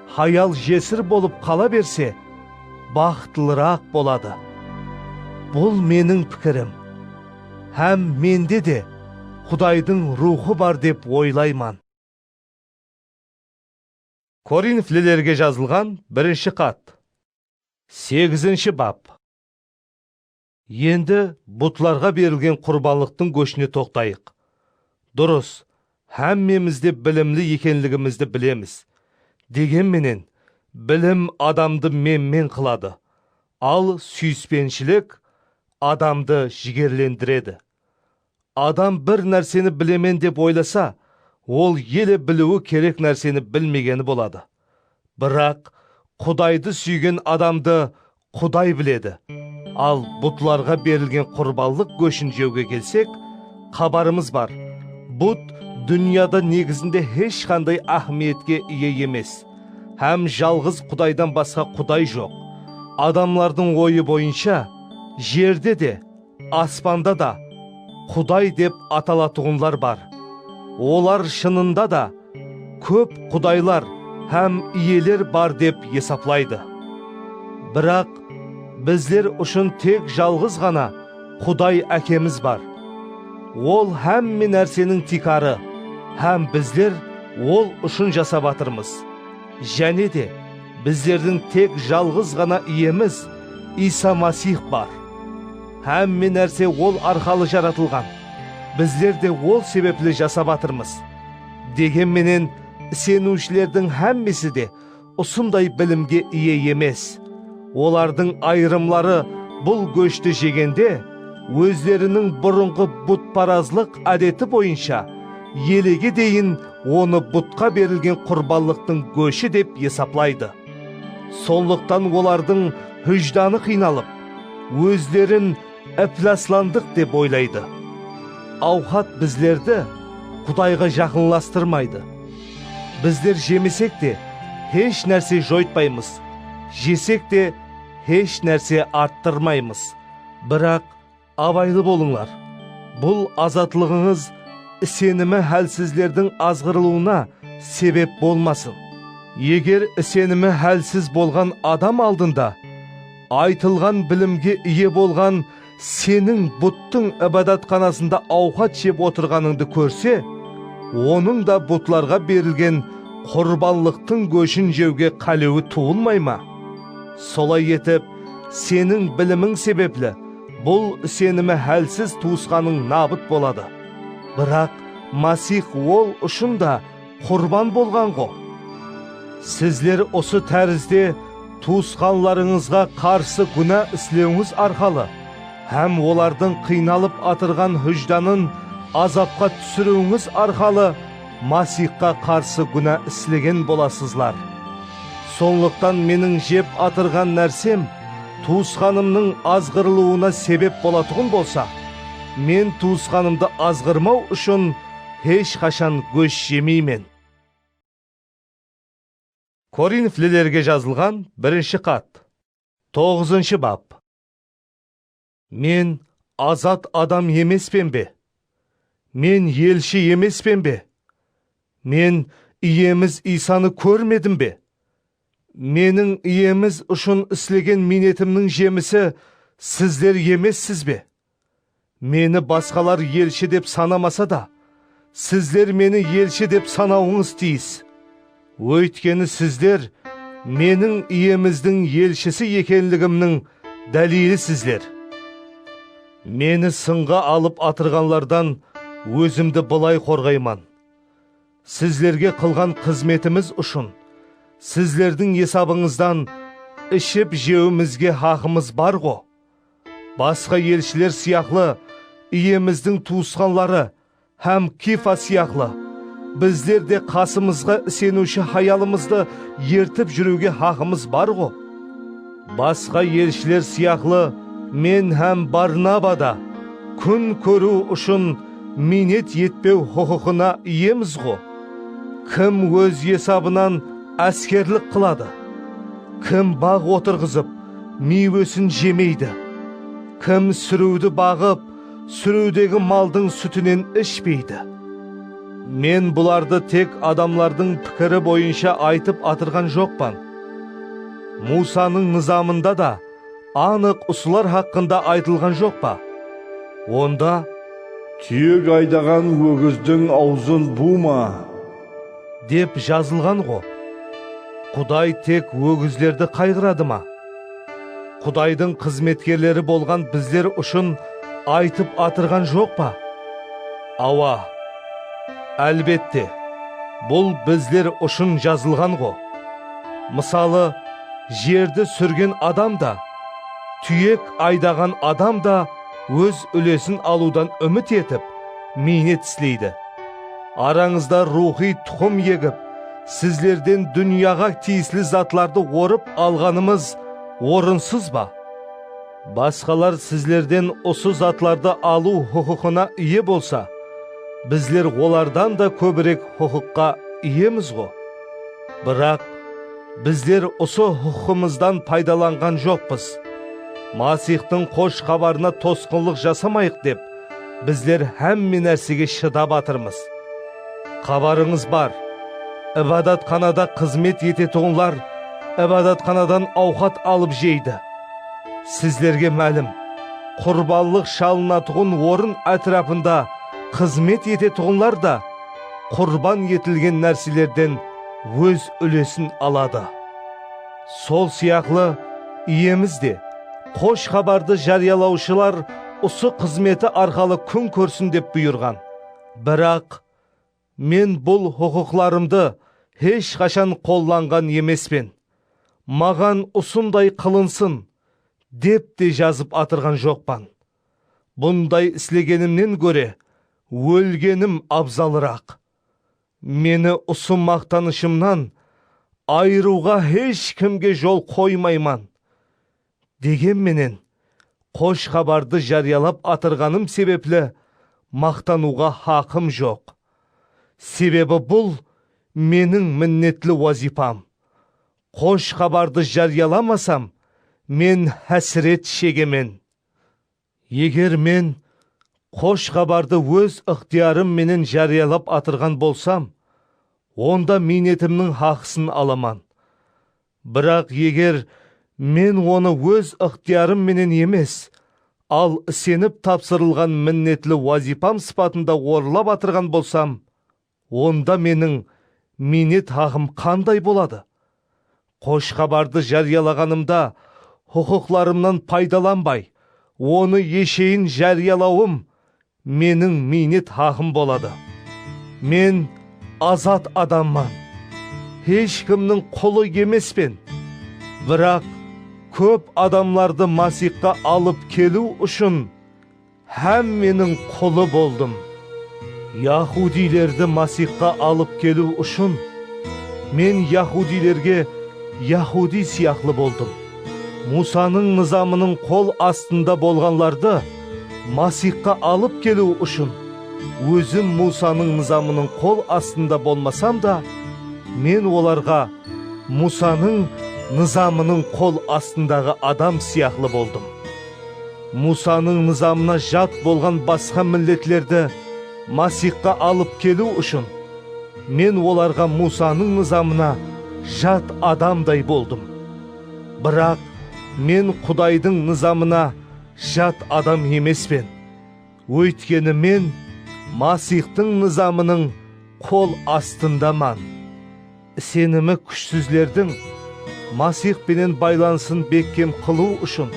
hayal jesir bolıp qala berse, baxıtlıraq boladı. Bul meniń pikirim. Hám mende de Qudaydıń ruwxı bar dep oylayman. Korinflilerge jazılǵan birinshi xat. Segizinshi bap. Endi butlarǵa berilgen qurbanlıqtıń góshine toqtayıq. Durıs, hámmemiz de bilimli ekenligimizdi bilemiz. Degen menen, bilim adamdı menmen qıladı, al súyispenshilik adamdı jigerlendiredi. Adam bir nárseni bilemen dep oylasa, ol ele biliwi kerek nárseni bilmegeni boladı. Biraq Qudaydı súygen adamdı Quday biledi. Al butlarǵa berilgen qurbanlıq góshin jewge kelsek, xabarımız bar. But dúnyada negizinde hesh qanday áhmiyetke iye emes. hám jalǵız Qudaydan basqa Quday joq. Adamlardıń oyı boyınsha, jerde de, aspanda da Quday dep atalatuǵınlar bar. Olar shınında da kóp qudaylar hám iyeler bar dep esaplaydı. Biraq bizler ushın tek jalǵız ǵana Quday Ákemiz bar. Ol hámme nárseniń tiykarı hám bizler Ol ushın jasap atırmız. Jáne de, bizlerdiń tek jalǵız ǵana Iyemiz Iysa Masih bar. Hámme nárse Ol arqalı jaratılǵan. Bizler de Ol sebepli jasap atırmız. Degen menen, iseniwshilerdiń hámmesi de usınday bilimge iye emes. Olardıń ayırımları bul góshti jegende, ózleriniń burınǵı butparazlıq ádeti boyınsha elege deyin onı butqa berilgen qurbanlıqtıń góshi dep esaplaydı. Sonlıqtan olardıń hújdanı qıynalıp, ózlerin iplaslandıq dep oylaydı. Awqat bizlerdi Qudayǵa jaqınlastırmaydı. Bizler jemesek te, hesh nárse joytpaymız, jesek te, hesh nárse arttırmaymız. Biraq abaylı bolıńlar. Bul azatlıǵıńız isenimi hálsizlerdiń azǵırılıwına sebep bolmasın. Eger isenimi hálsiz bolǵan adam aldında aytılǵan bilimge iye bolǵan seniń buttıń ibadatxanasında awqat jep otırǵanıńdı kórse, onıń da butlarǵa berilgen qurbanlıqtıń góshin jewge qálewi tuwılmay ma? Solay etip, seniń bilimiń sebepli bul isenimi hálsiz tuwısqanıń nabıt boladı. Biraq Masih ol ushın da qurban bolǵan-ǵo. Sizler usı tárizde tuwısqanlarıńızǵa qarsı gúna islewińiz arqalı hám olardıń qıynalıp atırǵan hújdanın azapqa túsiriwińiz arqalı Masihqa qarsı gúna islegen bolasızlar. Sonlıqtan meniń jep atırǵan nársem tuwısqanımnıń azǵırılıwına sebep bolatuǵın bolsa, men tuwısqanımdı azǵırmaw ushın hesh qashan gósh jemeymen. Korinflilerge jazılǵan birinshi xat. Toǵızınshı bap. Men azat adam emespen be? Men elshi emespen be? Men Iyemiz Iysanı kórmedim be? Meniń Iyemiz ushın islegen miynetimniń jemisi sizler emessiz be? Meni basqalar elshi dep sanamasa da, sizler meni elshi dep sanawıńız tiyis. Óytkeni sizler meniń Iyemizdiń elshisi ekenligimniń dálilisizler. Meni sınǵa alıp atırǵanlardan ózimdi bılay qorǵayman. Sizlerge qılǵan xızmetimiz ushın sizlerdiń esabıńızdan iship-jewimizge haqımız bar-ǵo. Basqa elshiler sıyaqlı, Iyemizdiń tuwısqanları hám Kifa sıyaqlı, bizler de qasımızǵa iseniwshi hayalımızdı ertip júriwge haqımız bar-ǵo. Basqa elshiler sıyaqlı, men hám Barnaba da kún kóriw ushın miynet etpew huqıqına iyemiz-ǵo. Kim óz esabınan áskerlik qıladı? Kim baǵ otırǵızıp, miywesin jemeydi? Kim súriwdi baǵıp, súriwdegi maldıń sútinen ishpeydi? Men bulardı tek adamlardıń pikiri boyınsha aytıp atırǵan joqpan. Muwsanıń nızamında da anıq usılar haqqında aytılǵan joq pa? Onda, "Túyek aydaǵan ógizdiń awzın buwma," dep jazılǵan-ǵo. Quday tek ógizlerdi qayǵıradı ma? Qudaydıń xızmetkerleri bolǵan bizler ushın aytıp atırǵan joq pa? Awa, álbette, bul bizler ushın jazılǵan-ǵo. Mısalı, jerdi súrgen adam da, túyek aydaǵan adam da óz úlesin alıwdan úmit etip, miynet isleydi. Arańızda ruwxıy tuqım egip, sizlerden dúnyaǵa tiyisli zatlardı orıp alǵanımız orınsız ba? Basqalar sizlerden usı zatlardı alıw huqıqına iye bolsa, bizler olardan da kóbirek huqıqqa iyemiz-ǵo. Biraq Bizler usı huqıqımızdan paydalanǵan joqpız. Masiyxtıń xosh xabarına tosqınlıq jasamayıq dep, bizler hámme nársege shıdap atırmız. Xabarıńız bar. Ibadatxanada xızmet etetuǵınlar ibadatxanadan awqat alıp jeydi. Sizlerge málim, qurbanlıq shalınatuǵın orın átirapında xızmet etetuǵınlar da qurban etilgen nárselerden óz úlesin aladı. Sol sıyaqlı, Iyemiz de, xosh xabardı járiyalawshılar usı xızmeti arqalı kún kórsin dep buyırǵan. Biraq, men bul huqıqlarımdı hesh qashan qollanǵan emespen. Maǵan usınday qılınsın, dep te jazıp atırǵan joqpan. Bunday islegenimnen góre, ólgenim abzalıraq. Meni usı maqtanıshımnan ayırıwǵa hesh kimge jol qoymayman. Degen menen, xosh xabardı járiyalap atırǵanım sebepli maqtanıwǵa haqım joq. Sebebi bul meniń minnetli wazıypam. Xosh xabardı járiyalamasam, men hásiret shegemen. Eger men xosh xabardı óz ıqtıyarım menen járiyalap atırǵan bolsam, onda miynetimniń haqısın alaman. Biraq eger men onı óz ıqtıyarım menen emes, al isenip tapsırılǵan minnetli wazıypam sıpatında orınlap atırǵan bolsam, onda meniń miynet haqım qanday boladı? Xosh xabardı járiyalaǵanımda huqıqlarımnan paydalanbay, onı esheyin járiyalawım meniń miynet haqım boladı. Men azat adamman. Hesh kimniń qulı emespen. Biraq kóp adamlardı Masiyxqa alıp keliw ushın hámmeniń qulı boldım. Yahudiylerdi Masiyxqa alıp keliw ushın men yahudiylerge yahudiy sıyaqlı boldım. Musanıń nızamınıń qol astında bolǵanlardı Masiyxqa alıp keliw ushın, ózim Musanıń nızamınıń qol astında bolmasam da, men olarǵa Musanıń nızamınıń qol astındaǵı adam sıyaqlı boldım. Musanıń nızamına jat bolǵan basqa milletlerdi Masiyxqa alıp keliw ushın, men olarǵa Musanıń nızamına jat adamday boldım. Biraq men Qudaydıń nızamına jat adam emespen. Óytkeni men Masiyxtıń nızamınıń qol astındaman. Isenimi kúshsizlerdiń Masiyx penen baylanısın bekkem qılıw ushın,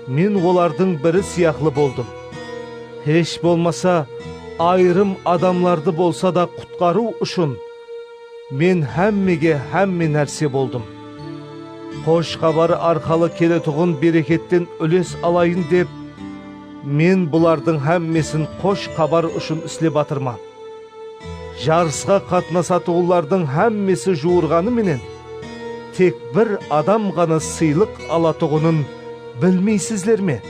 men olardıń biri sıyaqlı boldım. Hesh bolmasa, ayırım adamlardı bolsa da qutqarıw ushın, men hámmege hámme nárse boldım. Xosh xabarı arqalı keletuǵın bereketten úles alayın dep, men bulardıń hámmesin xosh xabar ushın islep atırman. Jarısqa qatnasatuǵınlardıń hámmesi juwırǵanı menen, tek bir adam ǵana sıylıq alatuǵının bilmeysizler me?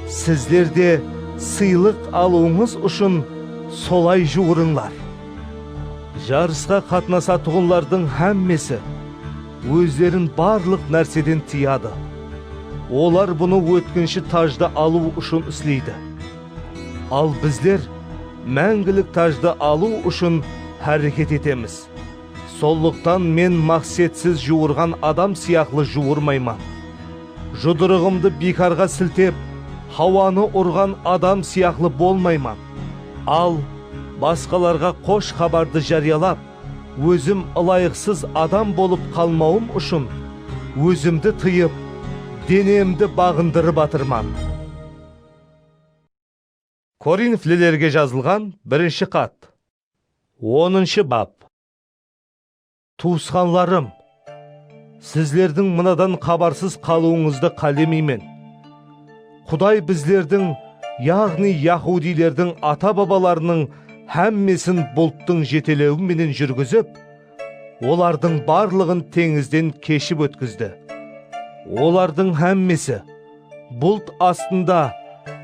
Sizler de sıylıq alıwıńız ushın solay juwırıńlar. Jarısqa qatnasatuǵınlardıń hámmesi ózlerin barlıq nárseden tıyadı. Olar bunı ótkinshi tajdı alıw ushın isleydi. Al bizler máńgilik tajdı alıw ushın háreket etemiz. Sonlıqtan men maqsetsiz juwırǵan adam sıyaqlı juwırmayman. Judırıǵımdı biykarǵa siltep, hawanı urǵan adam sıyaqlı bolmayman. Al, basqalarǵa xosh xabardı járiyalap, ózim ılayıqsız adam bolıp qalmawım ushın ózimdi tıyıp, denemdi baǵındırıp atırman. Korinflilerge jazılǵan birinshi xat. Onınshı bap. Tuwısqanlarım, sizlerdiń mınadan xabarsız qalıwıńızdı qálemeymen. Quday bizlerdiń, yaǵnıy yahudiylerdiń ata-babalarınıń hámmesin bulttıń jetelewi menen júrgizip, olardıń barlıǵın teńizden keship ótkizdi. Olardıń hámmesi bult astında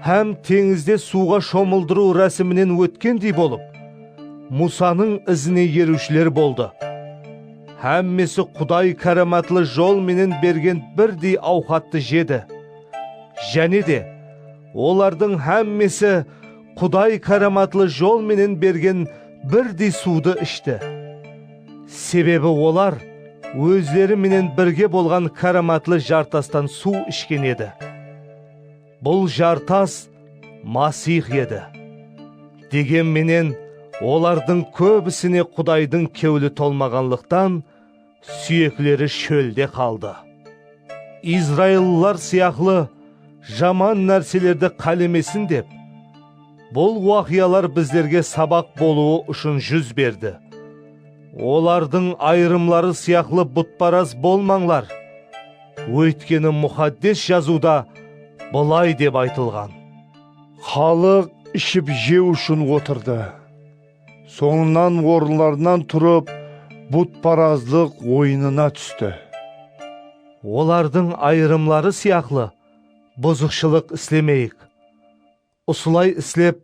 hám teńizde suwǵa shomıldırıw rásiminen ótkendey bolıp, Musanıń izine eriwshiler boldı. hámmesi Quday káramatlı jol menen bergen birdey awqattı jedi. Jáne de, olardıń hámmesi Quday káramatlı jol menen bergen birdey suwdı ishti. Sebebi olar ózleri menen birge bolǵan káramatlı jartastan suw ishken edi. Bul jartas Masih edi. Degen menen, olardıń kóbisine Qudaydıń kewli tolmaǵanlıqtan, súyekleri shólde qaldı. Izraillılar sıyaqlı jaman nárselerdi qálemesin dep, bul waqıyalar bizlerge sabaq bolıwı ushın júz berdi. Olardıń ayırımları sıyaqlı butparaz bolmańlar. Óytkeni Muqaddes Jazıwda bılay dep aytılǵan: Xalıq iship-jew ushın otırdı. Sońınan orınlarınan turıp, butparazlıq oyınına tústi. Olardıń ayırımları sıyaqlı buzıqshılıq islemeyik. Usılay islep,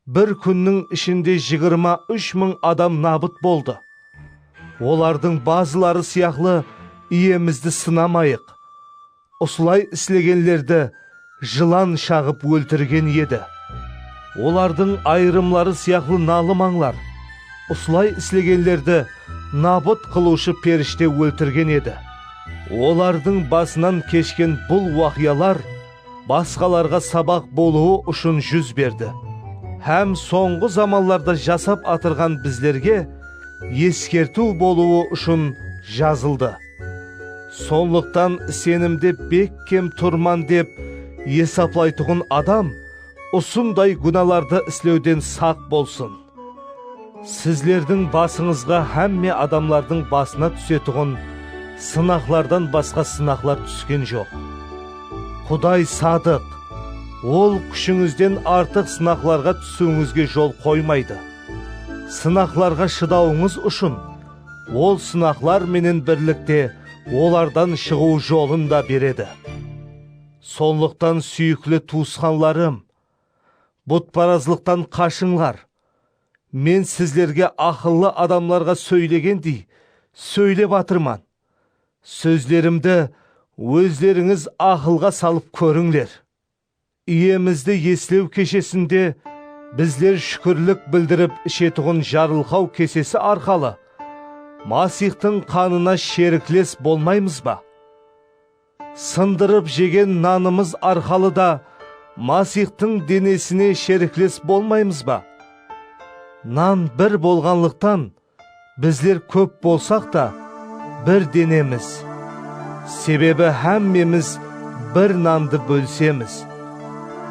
bir kúnniń ishinde jigirma úsh mıń adam nabıt boldı. Olardıń bazıları sıyaqlı Iyemizdi sınamayıq. Usılay islegenlerdi jılan shaǵıp óltirgen edi. Olardıń ayırımları sıyaqlı nalımańlar. Usılay islegenlerdi nabıt qılıwshı perishte óltirgen edi. Olardıń basınan keshken bul waqıyalar basqalarǵa sabaq bolıwı ushın júz berdi. Hám sońǵı zamanlarda jasap atırǵan bizlerge eskertiw bolıwı ushın jazıldı. Sonlıqtan isenimde bekkem turman dep esaplaytuǵın adam usınday gúnalardı islewden saq bolsın. Sizlerdiń basıńızǵa hámme adamlardıń basına túsetuǵın sınaqlardan basqa sınaqlar túsken joq. Quday sadıq, Ol kúshińizden artıq sınaqlarǵa túsiwińizge jol qoymaydı. Sınaqlarǵa shıdawıńız ushın Ol sınaqlar menen birlikte olardan shıǵıw jolın da beredi. Sonlıqtan, súyikli tuwısqanlarım, butparazlıqtan qashıńlar. Men sizlerge aqıllı adamlarǵa sóylegendey sóylep atırman. Sózlerimdi ózlerińiz aqılǵa salıp kórińler. Iyemizdi eslew keshesinde bizler shúkirlik bildirip ishetuǵın jarılqaw kesesi arqalı Masixtıń qanına sherikles bolmaymız ba? Sındırıp jegen nanımız arqalı da Masixtıń denesine sherikles bolmaymız ba? Nan bir bolǵanlıqtan, bizler kóp bolsaq ta, bir denemiz. Sebebi hámmemiz bir nandı bólsemiz.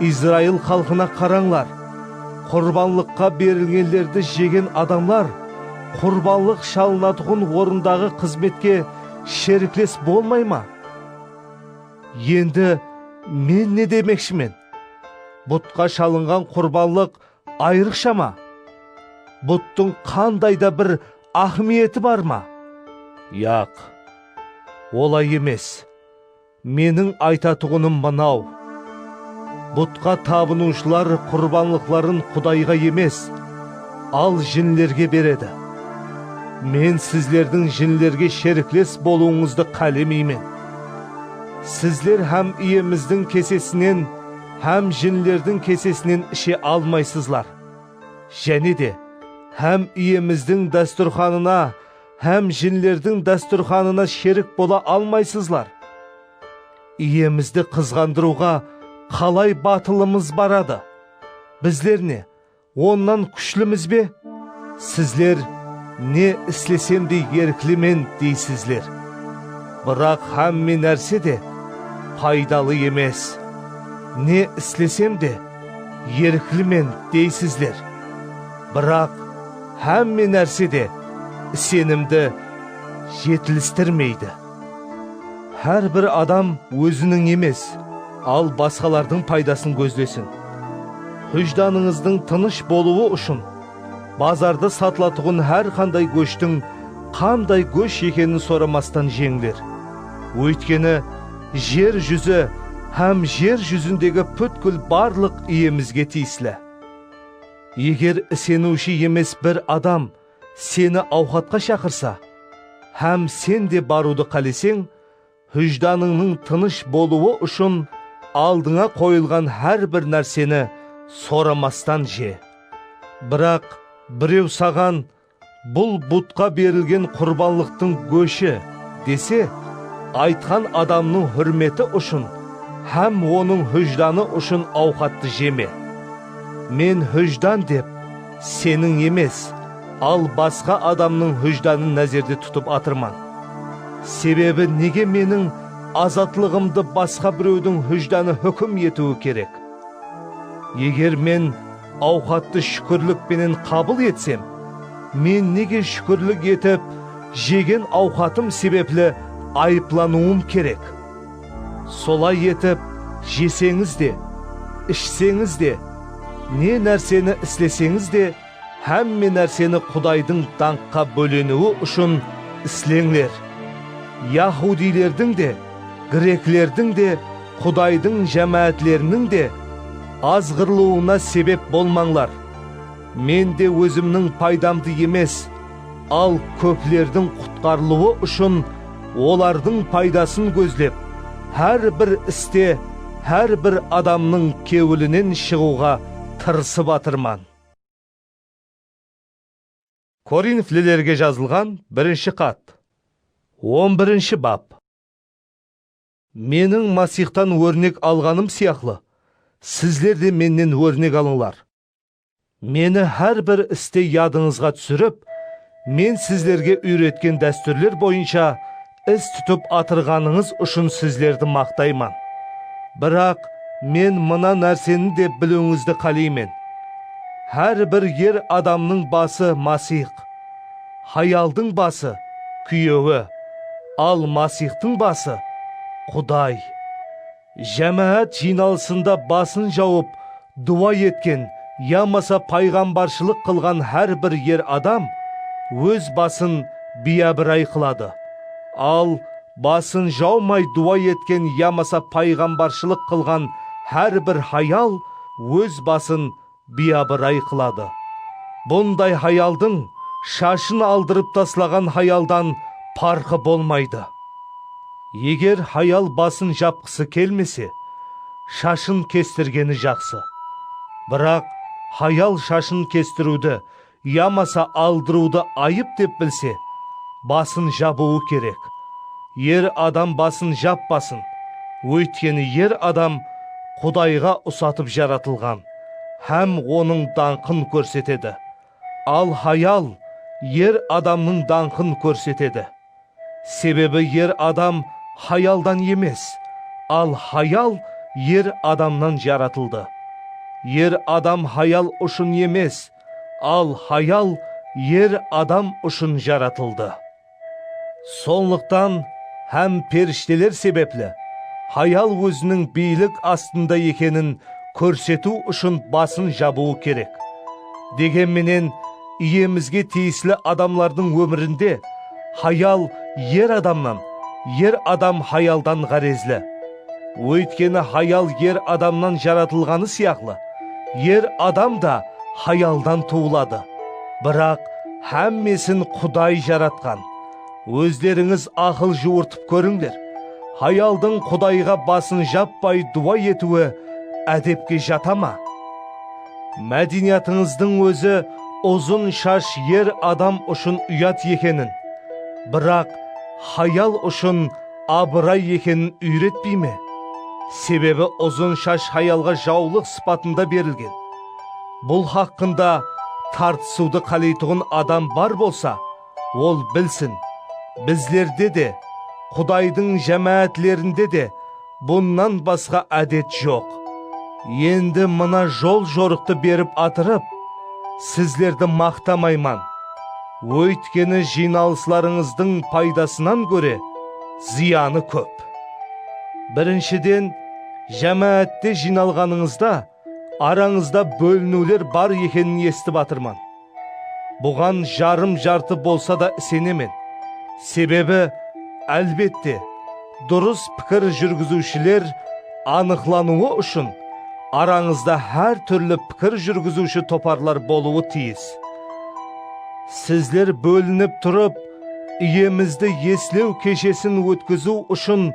Izrail xalqına qarańlar. Qurbanlıqqa berilgenlerdi jegen adamlar qurbanlıq shalınatuǵın orındaǵı xızmetke sherikles bolmay ma? Endi men ne demekshimen? Butqa shalınǵan qurbanlıq ayrıqsha ma? Buttıń qanday da bir áhmiyeti bar ma? Yaq, olay emes. Meniń aytatuǵınım mınaw. Butqa tabınıwshılar qurbanlıqların Qudayǵa emes, al jinlerge beredi. Men sizlerdiń jinlerge sherikles bolıwıńızdı qálemeymen. Sizler hám Iyemizdiń kesesinen, hám jinlerdiń kesesinen ishe almaysızlar. Jáne de, hám Iyemizdiń dástúrxanına, hám jinlerdiń dástúrxanına sherik bola almaysızlar. Iyemizdi qızǵandırıwǵa qalay batılımız baradı? Bizler ne, onnan kúshlimiz be? Sizler ne islesem de erklimen deysizler. Biraq hámme nárse de paydalı emes. Ne islesem de erklimen deysizler. Biraq hámme nárse de isenimdi jetilistirmeydi. Hár bir adam óziniń emes, al basqalardıń paydasın gózlesin. Hújdanıńızdıń tınısh bolıwı ushın bazarda satılatuǵın hár qanday góshtiń qanday gósh ekenin soramastan jeńler. Óytkeni jer júzi hám jer júzindegi pútkil barlıq Iyemizge tiyisli. Eger iseniwshi emes bir adam seni awqatqa shaqırsa, Hám sen de barıwdı qáleseń, hújdanıńnıń tınısh bolıwı ushın aldıńa qoyılǵan hár bir nárseni soramastan je. Biraq birew saǵan, "Bul butqa berilgen qurbanlıqtıń góshi," dese, aytqan adamnıń húrmeti ushın hám onıń hújdanı ushın awqattı jeme. Men hújdan dep, seniń emes, al basqa adamnıń hújdanın názerde tutıp atırman. Sebebi nege meniń azatlıǵımdı basqa birewdiń hújdanı húkim etiwi kerek? Eger men awqattı shúkirlik penen qabıl etsem, men nege shúkirlik etip, jegen awqatım sebepli ayıplanıwım kerek? Solay etip, jeseńiz de, ishseńiz de, ne nárseni isleseńiz de, hámme nárseni Qudaydıń dańqqa bóleniwi ushın isleńler. Yahudiylerdiń de, greklerdiń de, Qudaydıń jámáátleriniń de azǵırılıwına sebep bolmańlar. Men de ózimniń paydamdı emes, al kóplerdiń qutqarılıwı ushın olardıń paydasın gózlep, hár bir iste hár bir adamnıń kewlinen shıǵıwǵa tırısıp atırman. Korinflilerge jazılǵan birinshi xat. On birinshi bap. Meniń Masiyxtan órnek alǵanım sıyaqlı, sizler de mennen órnek alıńlar. Meni hár bir iste yadıńızǵa túsirip, men sizlerge úyretken dástúrler boyınsha is tutıp atırǵanıńız ushın sizlerdi maqtayman. Biraq men mına nárseni de biliwińizdi qáleymen. Hár bir er adamnıń bası Masiyx, hayaldıń bası kúyewi, al Masiyxtıń bası Quday. Jámáát jıynalısında basın jawıp duwa etken yamasa payǵambarshılıq qılǵan hár bir er adam óz basın biyábiray qıladı. Al, basın jawmay duwa etken yamasa payǵambarshılıq qılǵan hár bir hayal óz basın biyábiray qıladı. Bunday hayaldıń shashın aldırıp taslaǵan hayaldan parqı bolmaydı. Eger hayal basın japqısı kelmese, shashın kestirgeni jaqsı. Biraq hayal shashın kestiriwdi yamasa aldırıwdı ayıp dep bilse, basın jabıwı kerek. Er adam basın jappasın, óytkeni er adam Qudayǵa usatıp jaratılǵan hám onıń dańqın kórsetedi. Al hayal er adamnıń dańqın kórsetedi. Sebebi er adam hayaldan emes, al hayal er adamnan jaratıldı. Er adam hayal ushın emes, al hayal er adam ushın jaratıldı. Sonlıqtan hám perishteler sebepli hayal óziniń biylik astında ekenin kórsetiw ushın basın jabıwı kerek. Degen menen, iyemizge tiyisli adamlardıń ómirinde hayal er adamnan, er adam hayaldan ǵárezli. Óytkeni hayal er adamnan jaratılǵanı sıyaqlı, er adam da hayaldan tuwıladı. Biraq hámmesin Quday jaratqan. Ózlerińiz aqıl juwırtıp kórińler. Hayaldıń Qudayǵa basın jappay duwa etiwi ádepke jata ma? Mádeniyatıńızdıń ózi uzın shash er adam ushın uyat ekenin, biraq hayal ushın abıray ekenin úyretpey me? Sebebi uzın shash hayalǵa jawlıq sıpatında berilgen. Bul haqqında tartısıwdı qáleytuǵın adam bar bolsa, ol bilsin, bizlerde de, Qudaydıń jámáátlerinde de bunnan basqa ádet joq. Endi mına jol-jorıqtı berip atırıp, sizlerdi maqtamayman. Óytkeni jıynalıslarıńızdıń paydasınan góre zıyanı kóp. Birinshiden, jámáátte jıynalǵanıńızda arańızda bóliniwler bar ekenin esitip atırman. Buǵan jarım-jartı bolsa da isenemen. Sebebi, álbette, durıs pikir júrgiziwshiler anıqlanıwı ushın arańızda hár túrli pikir júrgiziwshi toparlar bolıwı tiyis. Sizler bólinip turıp, Iyemizdi eslew keshesin ótkiziw ushın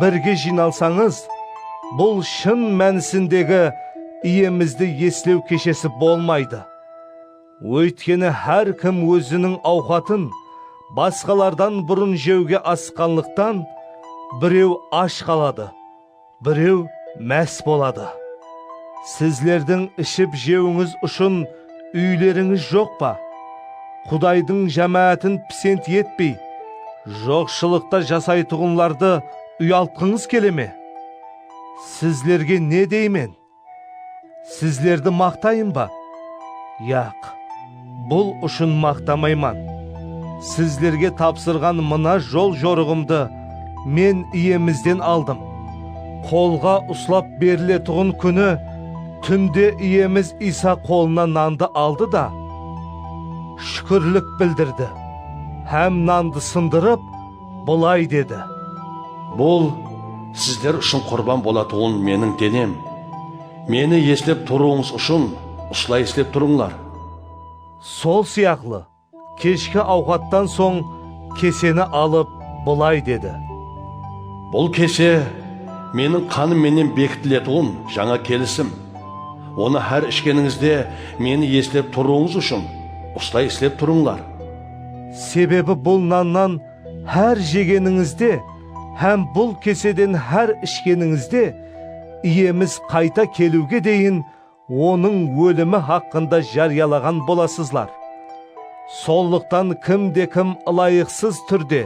birge jıynalsańız, bul shın mánisindegi Iyemizdi eslew keshesi bolmaydı. Óytkeni hár kim óziniń awqatın basqalardan burın jewge asıqqanlıqtan, birew ash qaladı, birew más boladı. Sizlerdiń iship-jewińiz ushın úylerińiz joq pa? Qudaydıń jámáátin pisent etpey, joqshılıqta jasaytuǵınlardı uyaltqıńız kele me? Sizlerge ne deymen? Sizlerdi maqtayın ba? Yaq, bul ushın maqtamayman. Sizlerge tapsırǵan mına jol jorıǵımdı men Iyemizden aldım. Qolǵa uslap beriletuǵın kúni túnde Iyemiz Iysa qolına nandı aldı da, shúkirlik bildirdi hám nandı sındırıp, bılay dedi: Bul sizler ushın qurban bolatuǵın meniń denem. Meni eslep turıwıńız ushın usılay islep turıńlar. Sol sıyaqlı, keshki awqattan soń keseni alıp, bılay dedi: Bul kese meniń qanım menen bekitiletuǵın jańa kelisim. Onı hár ishkenińizde meni eslep turıwıńız ushın usılay islep turıńlar. Sebebi bul nannan hár jegenińizde hám bul keseden hár ishkenińizde Iyemiz qayta keliwge deyin Onıń ólimi haqqında járiyalaǵan bolasızlar. Sonlıqtan kim de kim ılayıqsız túrde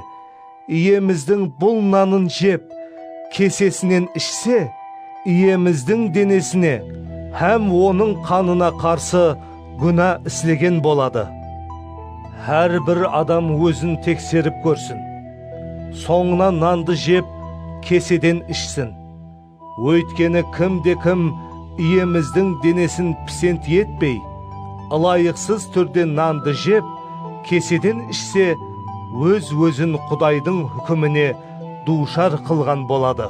Iyemizdiń bul nanın jep, kesesinen ishse, Iyemizdiń denesine hám Onıń qanına qarsı gúna islegen boladı. Hár bir adam ózin tekserip kórsin. Sońınan nandı jep, keseden ishsin. Óytkeni kim de kim Iyemizdiń denesin pisent etpey, ılayıqsız túrde nandı jep, keseden ishse, óz-ózin Qudaydıń húkimine duwshar qılǵan boladı.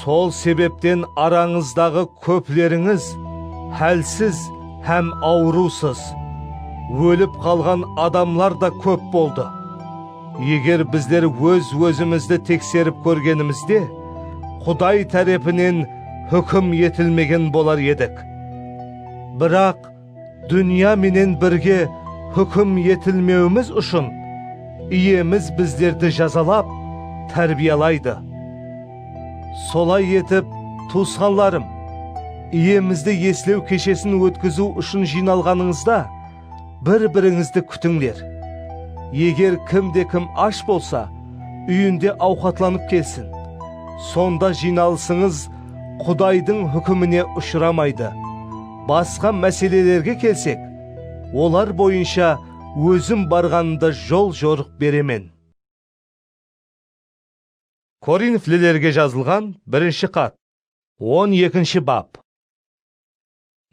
Sol sebepten arańızdaǵı kóplerińiz hálsiz hám awırıwsız, ólip qalǵan adamlar da kóp boldı. Eger bizler óz-ózimizdi tekserip kórgenimizde, Quday tárepinen húkim etilmegen bolar edik. Biraq dúnya menen birge húkim etilmewimiz ushın Iyemiz bizlerdi jazalap, tárbiyalaydı. Solay etip, tuwısqanlarım, Iyemizdi eslew keshesin ótkiziw ushın jıynalǵanıńızda, bir-birińizdi kútińler. Eger kim de kim ash bolsa, úyinde awqatlanıp kelsin. Sonda jıynalısıńız Qudaydıń húkimine ushıramaydı. Basqa máselelerge kelsek, olar boyınsha ózim barǵanımda jol-jorıq beremen. Korinflilerge jazılǵan birinshi xat, on ekinshi bap.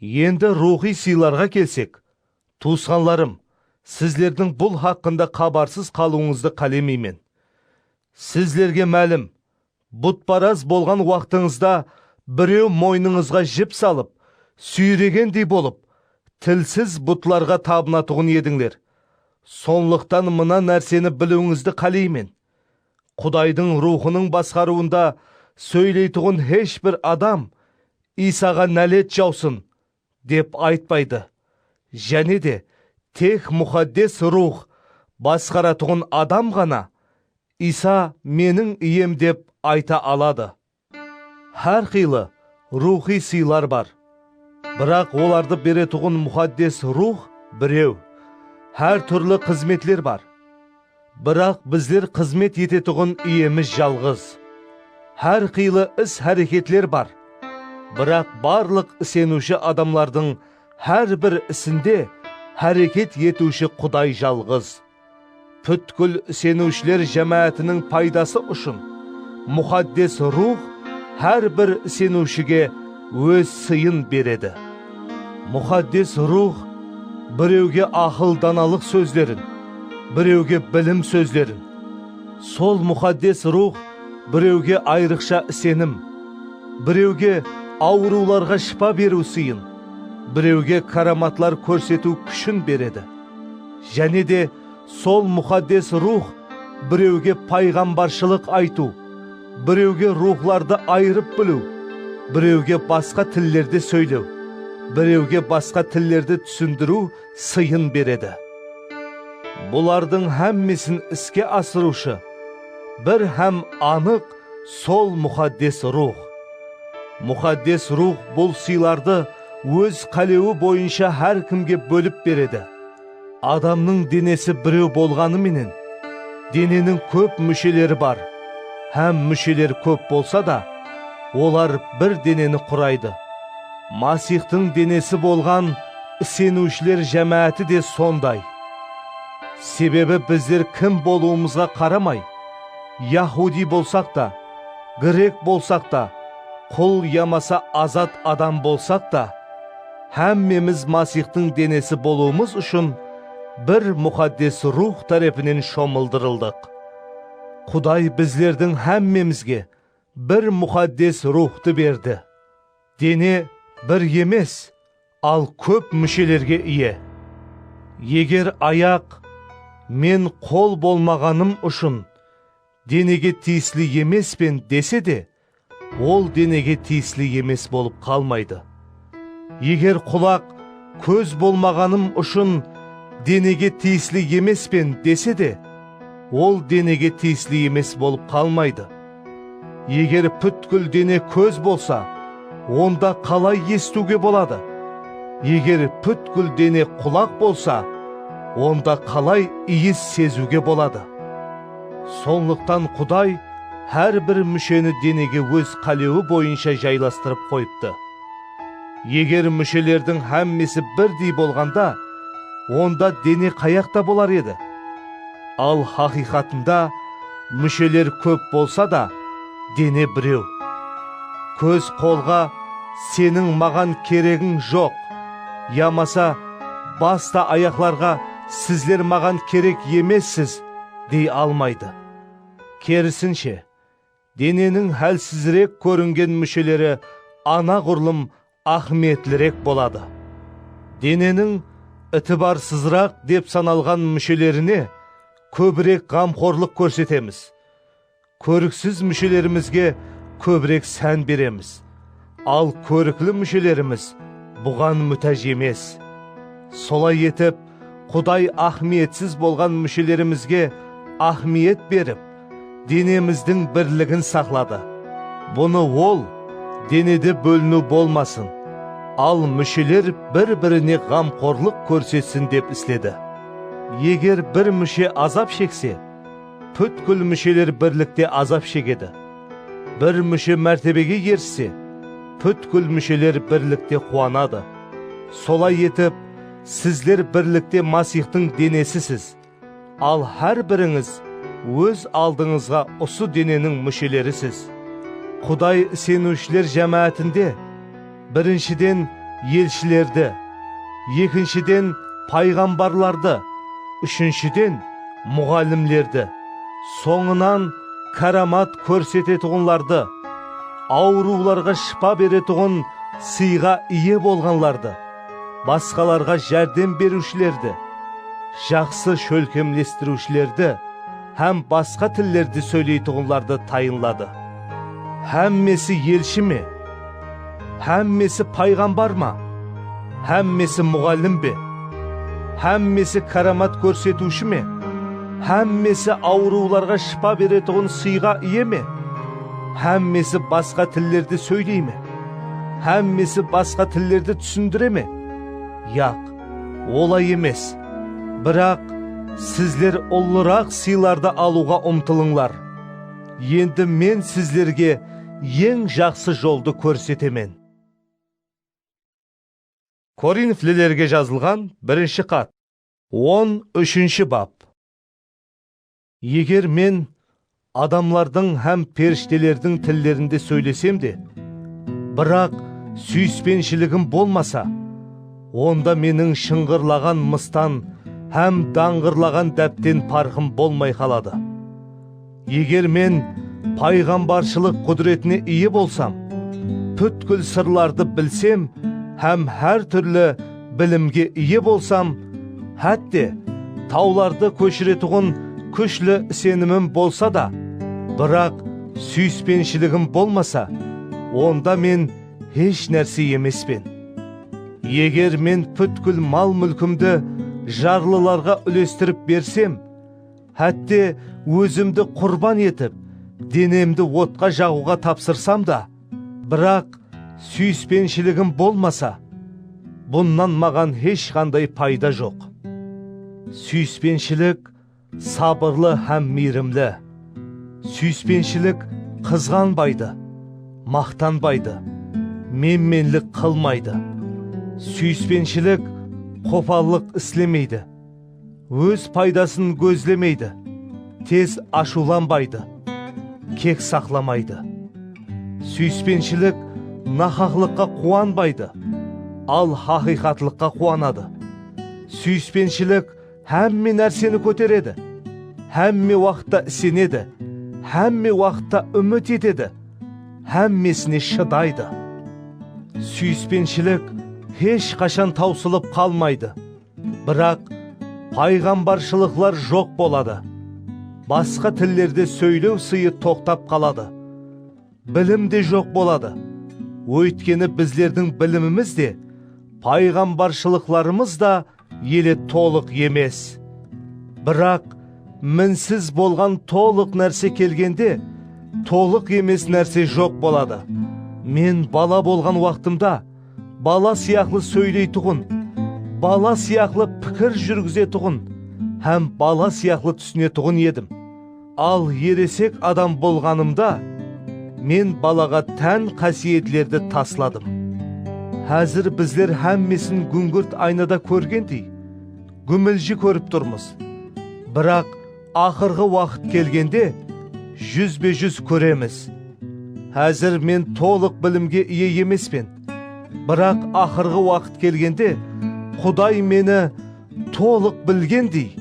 Endi ruwxıy sıylarǵa kelsek, tuwısqanlarım, sizlerdiń bul haqqında xabarsız qalıwıńızdı qálemeymen. Sizlerge málim, butparaz bolǵan waqtıńızda birew moynıńızǵa jip salıp, súyregendey bolıp, tilsiz butlarǵa tabınatuǵın edińler. Sonlıqtan mına nárseni biliwińizdi qáleymen. Qudaydıń Ruwxınıń basqarıwında sóyleytuǵın hesh bir adam, "Iysaǵa nálet jawsın!" dep aytpaydı. Jáne de, tek Muqaddes Ruwx basqaratuǵın adam ǵana, "Iysa meniń Iyem," dep ayta aladı. Hár qıylı ruwxıy sıylar bar. Biraq olardı beretuǵın Muqaddes Ruwx birew. Hár túrli xızmetler bar. Biraq bizler xızmet etetuǵın Iyemiz jalǵız. Hár qıylı is-háreketler bar. Biraq barlıq iseniwshi adamlardıń hár bir isinde háreket etiwshi Quday jalǵız. Pútkil iseniwshiler jámáátiniń paydası ushın Muqaddes Ruwx hár bir iseniwshige óz sıyın beredi. Muqaddes Ruwx birewge aqıl-danalıq sózlerin, birewge bilim sózlerin, sol Muqaddes Ruwx birewge ayrıqsha isenim, birewge awırıwlarǵa shıpa beriw sıyın, birewge káramatlar kórsetiw kúshin beredi. Jáne de Sol Muqaddes Ruwx birewge payǵambarshılıq aytıw, birewge ruwxlardı ayırıp biliw, birewge basqa tillerde sóylew, birewge basqa tillerde túsindiriw sıyın beredi. Bulardıń hámmesin iske asırıwshı bir hám anıq sol Muqaddes Ruwx. Muqaddes Ruwx bul sıylardı óz qálewi boyınsha hár kimge bólip beredi. Adamnıń denesi birew bolǵanı menen, deneniń kóp músheleri bar, hám músheler kóp bolsa da, olar bir deneni quraydı. Masiyxtıń denesi bolǵan iseniwshiler jámááti de sonday. Sebebi bizler kim bolıwımızǵa qaramay, yahudiy bolsaq ta, grek bolsaq ta, qul yamasa azat adam bolsaq ta, hámmemiz Masiyxtıń denesi bolıwımız ushın bir Muqaddes Ruwx tárepinen shomıldırıldıq. Quday bizlerdiń hámmemizge bir Muqaddes Ruwxtı berdi. Dene bir emes, al kóp múshelerge iye. Eger ayaq, "Men qol bolmaǵanım ushın denege tiyisli emespen," dese de, ol denege tiyisli emes bolıp qalmaydı. Eger qulaq, "Kóz bolmaǵanım ushın denege tiyisli emespen," dese de, ol denege tiyisli emes bolıp qalmaydı. Eger pútkil dene kóz bolsa, onda qalay esitiwge boladı? Eger pútkil dene qulaq bolsa, onda qalay iyis seziwge boladı? Sonlıqtan Quday hár bir músheni denege óz qálewi boyınsha jaylastırıp qoyıptı. Eger múshelerdiń hámmesi birdey bolǵanda, onda dene qayaqta bolar edi? Al haqıyqatında músheler kóp bolsa da, dene birew. Kóz qolǵa "Seniń maǵan keregiń joq", yamasa bas ta ayaqlarǵa "Sizler maǵan kerek emessiz" dey almaydı. Kerisinshe, deneniń hálsizirek kóringen músheleri anaǵurlım áhmiyetlirek boladı. Deneniń itibarsızıraq dep sanalǵan múshelerine kóbirek ǵamxorlıq kórsetemiz. Kóriksiz múshelerimizge kóbirek sán beremiz. Al kórikli múshelerimiz buǵan mútáj emes. Solay etip, Quday áhmiyetsiz bolǵan múshelerimizge áhmiyet berip, denemizdiń birligin saqladı. Bunı Ol, denede bóliniw bolmasın, al músheler bir-birine ǵamxorlıq kórsetsin dep isledi. Eger bir múshe azap shekse, pútkil músheler birlikte azap shegedi. Bir múshe mártebege erisse, pútkil músheler birlikte quwanadı. Solay etip, sizler birlikte Masiyxtıń denesisiz. Al hár birińiz óz aldıńızǵa usı deneniń múshelerisiz. Quday iseniwshiler jámáátinde birinshiden, elshilerdi, ekinshiden, payǵambarlardı, úshinshiden, muǵallimlerdi, sońınan, káramat kórsetetuǵınlardı, awırıwlarǵa shıpa beretuǵın sıyǵa iye bolǵanlardı, basqalarǵa járdem beriwshilerdi, jaqsı shólkemlestiriwshilerdi hám basqa tillerde sóyleytuǵınlardı tayınladı. Hámmesi elshi me? Hámmesi payǵambar ma? Hámmesi muǵallim be? Hámmesi káramat kórsetiwshi me? Hámmesi awırıwlarǵa shıpa beretuǵın sıyǵa iye me? Hámmesi basqa tillerde sóyley me? Hámmesi basqa tillerde túsindire me? Yaq, olay emes. Biraq sizler ullıraq sıylardı alıwǵa umtılıńlar. Endi men sizlerge eń jaqsı joldı kórsetemen. Korinflilerge jazılǵan birinshi xat. On úshinshi bap. Eger men adamlardıń hám perishtelerdiń tillerinde sóylesem de, biraq súyispenshiligim bolmasa, onda meniń shıńǵırlaǵan mıstan hám dańǵırlaǵan dápten parqım bolmay qaladı. Eger men payǵambarshılıq qúdiretine iye bolsam, pútkil sırlardı bilsem hám hár túrli bilimge iye bolsam, hátte Tawlardı kóshiretuǵın kúshli isenimim bolsa da, biraq súyispenshiligim bolmasa, onda men hesh nárse emespen. Eger men pútkil mal-múlkimdi jarlılarǵa úlestirip bersem, hátte ózimdi qurban etip, denemdi otqa jaǵıwǵa tapsırsam da, biraq súyispenshiligim bolmasa, bunnan maǵan hesh qanday payda joq. Súyispenshilik sabırlı hám miyrimli. Súyispenshilik qızǵanbaydı, maqtanbaydı, menmenlik qılmaydı. Súyispenshilik qopallıq islemeydi. Óz paydasın gózlemeydi, tez ashıwlanbaydı, kek saqlamaydı. Súyispenshilik nahaqlıqqa quwanbaydı, al haqıyqatlıqqa quwanadı. Súyispenshilik hámme nárseni kóteredi, hámme waqıtta isenedi, hámme waqıtta úmit etedi, hámmesine shıdaydı. Súyispenshilik hesh qashan tawsılıp qalmaydı. Biraq payǵambarshılıqlar joq boladı. Basqa tillerde sóylew sıyı toqtap qaladı. Bilim de joq boladı. Óytkeni bizlerdiń bilimimiz de, payǵambarshılıqlarımız da ele tolıq emes. Biraq minsiz bolǵan tolıq nárse kelgende, tolıq emes nárse joq boladı. Men bala bolǵan waqtımda bala sıyaqlı sóyleytuǵın, bala sıyaqlı pikir júrgizetuǵın hám bala sıyaqlı túsinetuǵın edim. Al eresek adam bolǵanımda, men balaǵa tán qásiyetlerdi tasladım. Házir bizler hámmesin gúńgirt aynada kórgendey, gúmilji kórip turmız. Biraq aqırǵı waqıt kelgende, júzbe-júz kóremiz. Házir men tolıq bilimge iye emespen. Biraq aqırǵı waqıt kelgende, Quday meni tolıq bilgendey,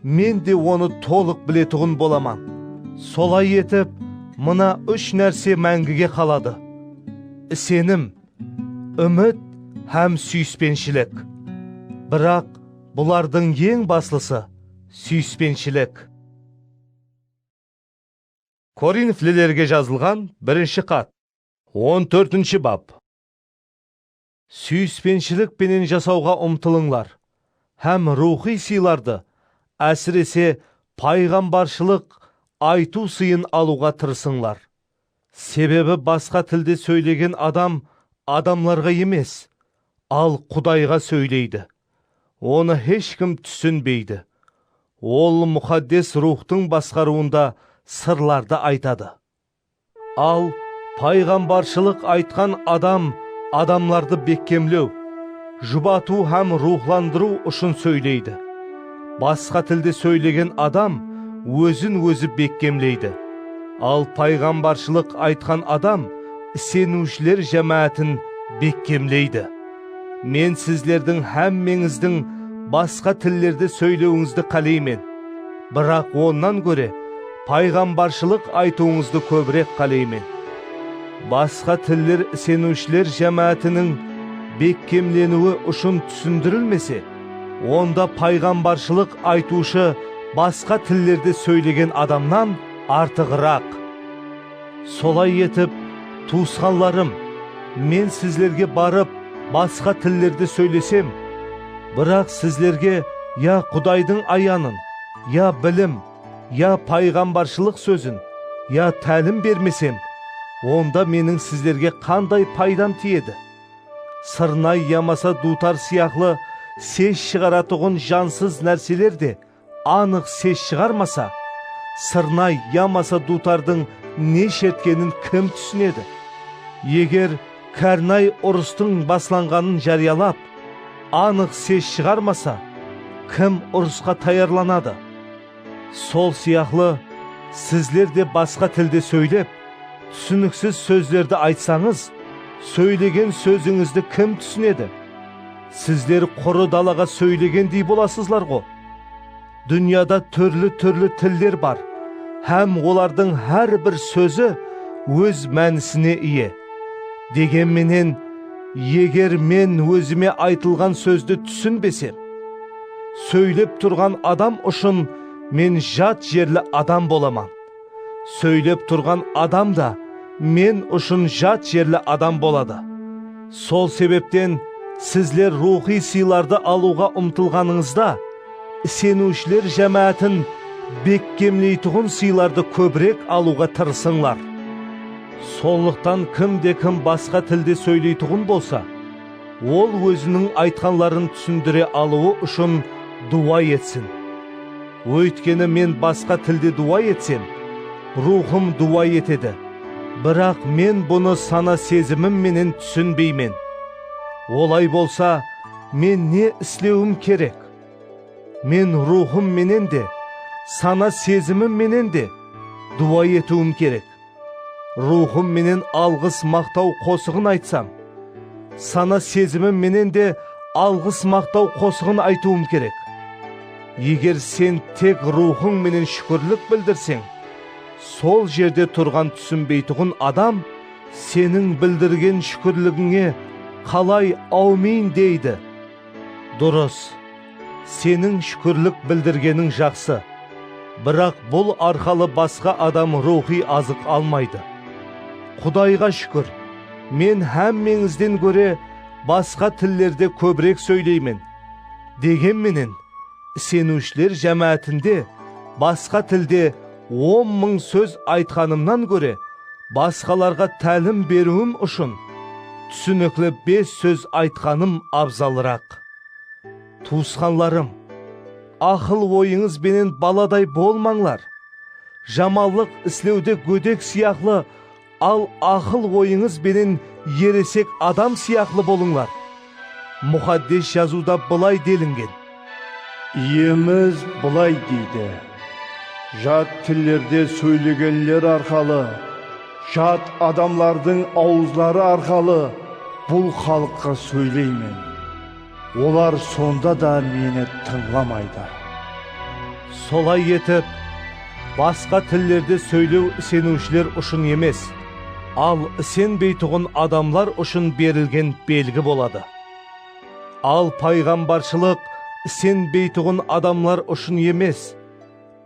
men de onı tolıq biletuǵın bolaman. Solay etip, mına úsh nárse máńgige qaladı: isenim, úmit hám súyispenshilik. Biraq bulardıń eń baslısı súyispenshilik. Korinflilerge jazılǵan birinshi xat, on tórtinshi bap. Súyispenshilik penen jasawǵa umtılıńlar hám ruwxıy sıylardı, ásirese, payǵambarshılıq aytıw sıyın alıwǵa tırısıńlar. Sebebi basqa tilde sóylegen adam adamlarǵa emes, al Qudayǵa sóyleydi. Onı hesh kim túsinbeydi. Ol Muqaddes Ruwxtıń basqarıwında sırlardı aytadı. Al payǵambarshılıq aytqan adam adamlardı bekkemlew, jubatıw hám ruwxlandırıw ushın sóyleydi. Basqa tilde sóylegen adam ózin-ózi bekkemleydi. Al payǵambarshılıq aytqan adam iseniwshiler jámáátin bekkemleydi. Men sizlerdiń hámmeńizdiń basqa tillerde sóylewińizdi qáleymen. Biraq onnan góre payǵambarshılıq aytıwıńızdı kóbirek qáleymen. Basqa tiller iseniwshiler jámáátiniń bekkemleniwi ushın túsindirilmese, onda payǵambarshılıq aytıwshı basqa tillerde sóylegen adamnan artıǵıraq. Solay etip, tuwısqanlarım, men sizlerge barıp, basqa tillerde sóylesem, biraq sizlerge ya Qudaydıń ayanın, ya bilim, ya payǵambarshılıq sózin, ya tálim bermesem, onda meniń sizlerge qanday paydam tiyedi? Sırnay yamasa duwtar sıyaqlı ses shıǵaratuǵın jansız nárseler de anıq ses shıǵarmasa, sırnay yamasa duwtardıń ne shertkenin kim túsinedi? Eger kárnay urıstıń baslanǵanın járiyalap, anıq ses shıǵarmasa, kim urısqa tayarlanadı? Sol sıyaqlı, sizler de basqa tilde sóylep, túsiniksiz sózlerdi aytsańız, sóylegen sózińizdi kim túsinedi? Sizler qurı dalaǵa sóylegendey bolasızlar ǵo. Dúnyada túrli-túrli tiller bar, hám olardıń hár bir sózi óz mánisine iye. Degen menen, eger men ózime aytılǵan sózdi túsinbesem, Sóylep turǵan adam ushın men jat jerli adam bolaman. Sóylep turǵan adam da men ushın jat jerli adam boladı. Sol sebepten sizler ruwxıy sıylardı alıwǵa umtılǵanıńızda, iseniwshiler jámáátin bekkemleytuǵın sıylardı kóbirek alıwǵa tırısıńlar. Sonlıqtan kim de kim basqa tilde sóyleytuǵın bolsa, ol óziniń aytqanların túsindire alıwı ushın duwa etsin. Óytkeni men basqa tilde duwa etsem, ruwxım duwa etedi, biraq men bunı sana-sezimim menen túsinbeymen. Olay bolsa, men ne islewim kerek? Men ruwxım menen de, sana-sezimim menen de duwa etiwim kerek. Ruwxım menen alǵıs-maqtaw qosıǵın aytsam, sana-sezimim menen de alǵıs-maqtaw qosıǵın aytıwım kerek. Eger sen tek ruwxıń menen shúkirlik bildirseń, sol jerde turǵan túsinbeytuǵın adam seniń bildirgen shúkirligińe qalay áwmiyn deydi? Durıs, seniń shúkirlik bildirgeniń jaqsı, biraq bul arqalı basqa adam ruwxıy azıq almaydı. Qudayǵa shúkir, men hámmeńizden góre basqa tillerde kóbirek sóyleymen. Degen menen, iseniwshiler jámáátinde basqa tilde on mıń sóz aytqanımnan góre, basqalarǵa tálim beriwim ushın túsinikli bes sóz aytqanım abzalıraq. Tuwısqanlarım, aqıl-oyıńız benen baladay bolmańlar. Jamanlıq islewde gódek sıyaqlı, al aqıl-oyıńız benen eresek adam sıyaqlı bolıńlar. Muqaddes Jazıwda bılay delingen. Iyemiz bılay deydi, jat tillerde sóylegenler arqalı, jat adamlardıń awızları arqalı bul xalıqqa sóyleymen. Olar sonda da meni tıńlamaydı. Solay etip, basqa tillerde sóylew iseniwshiler ushın emes, al isenbeytuǵın adamlar ushın berilgen belgi boladı. Al payǵambarshılıq isenbeytuǵın adamlar ushın emes,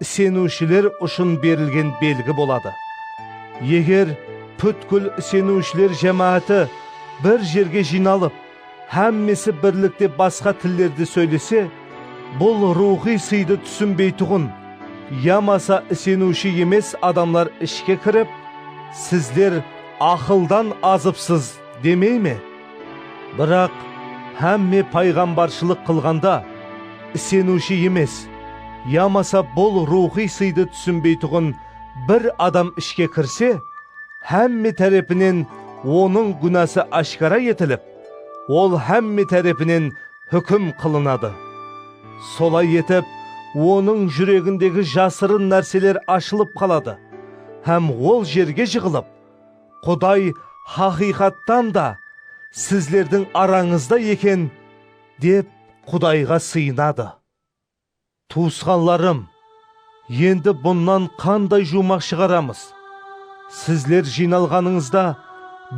iseniwshiler ushın berilgen belgi boladı. Eger pútkil iseniwshiler jámááti bir jerge jıynalıp, hámmesi birlikte basqa tillerde sóylese, bul ruwxıy sıydı túsinbeytuǵın yamasa iseniwshi emes adamlar ishke kirip, sizler aqıldan azıpsız demey me? Biraq hámme payǵambarshılıq qılǵanda, iseniwshi emes yamasa bul ruwxıy sıydı túsinbeytuǵın bir adam ishke kirse, hámme tárepinen onıń gúnası áshkara etilip, ol hámme tárepinen húkim qılınadı. Solay etip, onıń júregindegi jasırın nárseler ashılıp qaladı hám ol jerge jıǵılıp, Quday haqıyqattan da sizlerdiń arańızda eken, dep Qudayǵa sıyınadı. Tuwısqanlarım, endi bunnan qanday juwmaq shıǵaramız? Sizler jıynalǵanıńızda,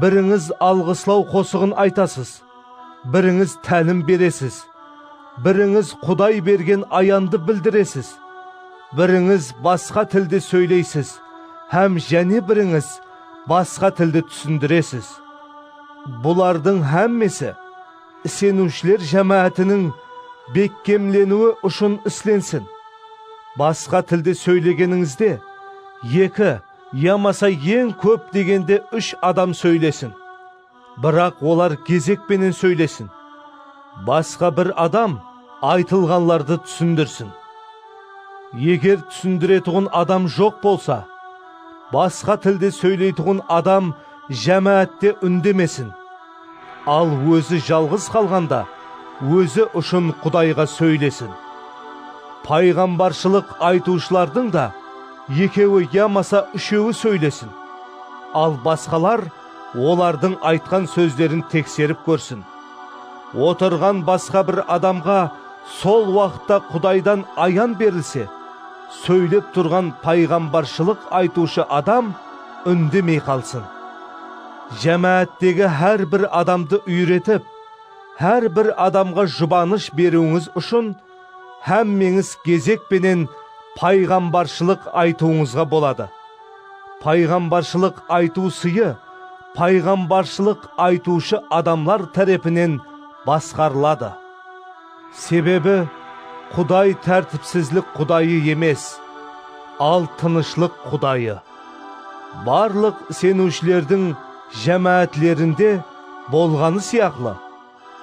birińiz alǵıslaw qosıǵın aytasız, birińiz tálim beresiz, birińiz Quday bergen ayandı bildiresiz, birińiz basqa tilde sóyleysiz hám jáne birińiz basqa tildi túsindiresiz. Bulardıń hámmesi iseniwshiler jámáátiniń bekkemleniwi ushın islensin. Basqa tilde sóylegenińizde, eki yamasa eń kóp degende úsh adam sóylesin. Biraq olar gezek penen sóylesin. Basqa bir adam aytılǵanlardı túsindirsin. Eger túsindiretuǵın adam joq bolsa, basqa tilde sóyleytuǵın adam jámáátte úndemesin. Al ózi jalǵız qalǵanda, ózi ushın Qudayǵa sóylesin. Payǵambarshılıq aytıwshılardıń da ekewi yamasa úshewi sóylesin. Al basqalar olardıń aytqan sózlerin tekserip kórsin. Otırǵan basqa bir adamǵa sol waqıtta Qudaydan ayan berilse, sóylep turǵan payǵambarshılıq aytıwshı adam úndemey qalsın. Jámááttegi hár bir adamdı úyretip, hár bir adamǵa jubanısh beriwińiz ushın hámmeńiz gezek penen payǵambarshılıq aytıwıńızǵa boladı. Payǵambarshılıq aytıw sıyı payǵambarshılıq aytıwshı adamlar tárepinen basqarıladı. Sebebi Quday tártipsizlik Qudayı emes, al tınıshlıq Qudayı. Barlıq iseniwshilerdiń jámáátlerinde bolǵanı sıyaqlı,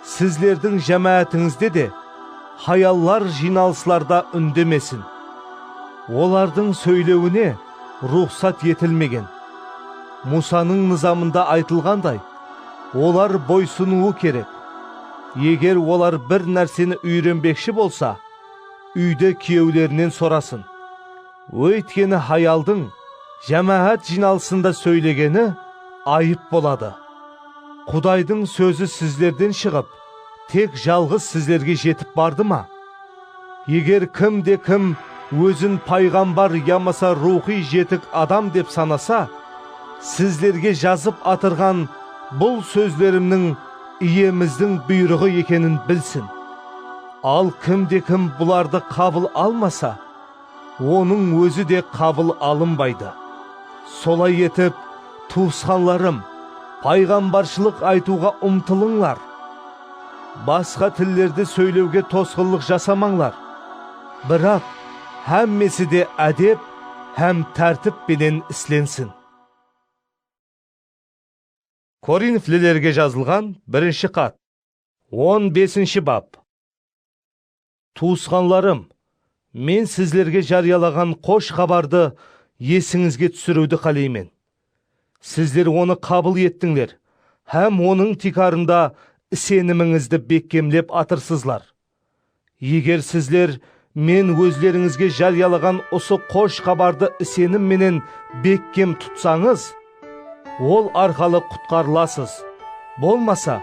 sizlerdiń jámáátińizde de hayallar jıynalıslarda úndemesin. Olardıń sóylewine ruxsat etilmegen. Musanıń nızamında aytılǵanday, olar boysınıwı kerek. Eger olar bir nárseni úyrenbekshi bolsa, úyde kúyewlerinen sorasın. Óytkeni hayaldıń jámáát jıynalısında sóylegeni ayıp boladı. Qudaydıń sózi sizlerden shıǵıp, tek jalǵız sizlerge jetip bardı ma? Eger kim de kim ózin payǵambar yamasa ruwxıy jetik adam dep sanasa, sizlerge jazıp atırǵan bul sózlerimniń Iyemizdiń buyrıǵı ekenin bilsin. Al kim de kim bulardı qabıl almasa, onıń ózi de qabıl alınbaydı. Solay etip, tuwısqanlarım, payǵambarshılıq aytıwǵa umtılıńlar. Basqa tillerdi sóylewge tosqınlıq jasamańlar. Biraq hámmesi de ádep hám tártip penen islensin. Korinflilerge jazılǵan birinshi xat. On besinshi bap. Tuwısqanlarım, men sizlerge járiyalaǵan xosh xabardı esińizge túsiriwdi qáleymen. Sizler onı qabıl ettińler hám onıń tiykarında isenimińizdi bekkemlep atırsızlar. Eger sizler men ózlerińizge járiyalaǵan usı xosh xabardı isenim menen bekkem tutsańız, ol arqalı qutqarılasız. Bolmasa,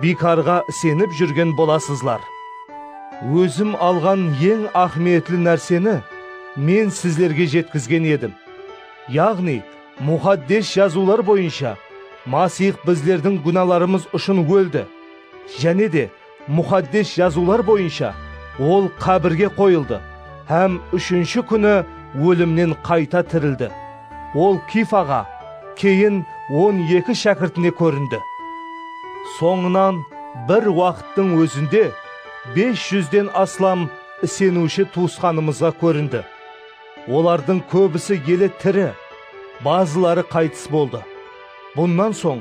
biykarǵa isenip júrgen bolasızlar. Ózim alǵan eń áhmiyetli nárseni men sizlerge jetkizgen edim. Yaǵnıy, Muqaddes Jazıwlar boyınsha Masih bizlerdiń gúnalarımız ushın óldi. Jáne de, Muqaddes Jazıwlar boyınsha Ol qábirge qoyıldı hám úshinshi kúni ólimnen qayta tirildi. Ol Kiyfaǵa, keyin on eki shákirtine kórindi. Sońınan bir waqıttıń ózinde bes júzden aslam iseniwshi tuwısqanımızǵa kórindi. Olardıń kóbisi ele tiri, bazıları qaytıs boldı. Bunnan soń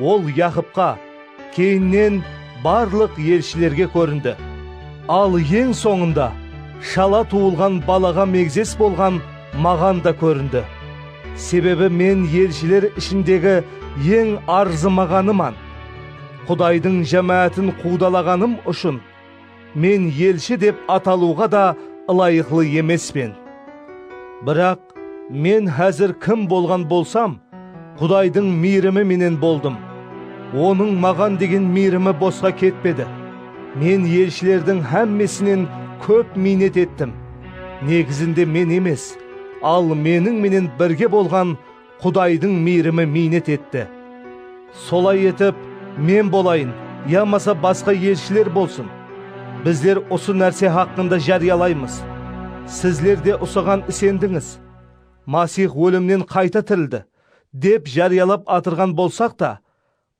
Ol Yaqıpqa, keyinnen barlıq elshilerge kórindi. Al eń sońında shala tuwılǵan balaǵa megzes bolǵan maǵan da kórindi. Sebebi men elshiler ishindegi eń arzımaǵanıman. Qudaydıń jámáátin quwdalaǵanım ushın men elshi dep atalıwǵa da ılayıqlı emespen. Biraq men házir kim bolǵan bolsam, Qudaydıń miyrimi menen boldım. Onıń maǵan degen miyrimi bosqa ketpedi. Men elshilerdiń hámmesinen kóp miynet ettim. Negizinde men emes, al meniń menen birge bolǵan Qudaydıń miyrimi miynet etti. Solay etip, men bolayın yamasa basqa elshiler bolsın, bizler usı nárse haqqında járiyalaymız. Sizler de usıǵan isendińiz. Masih ólimnen qayta tirildi, dep járiyalap atırǵan bolsaq ta,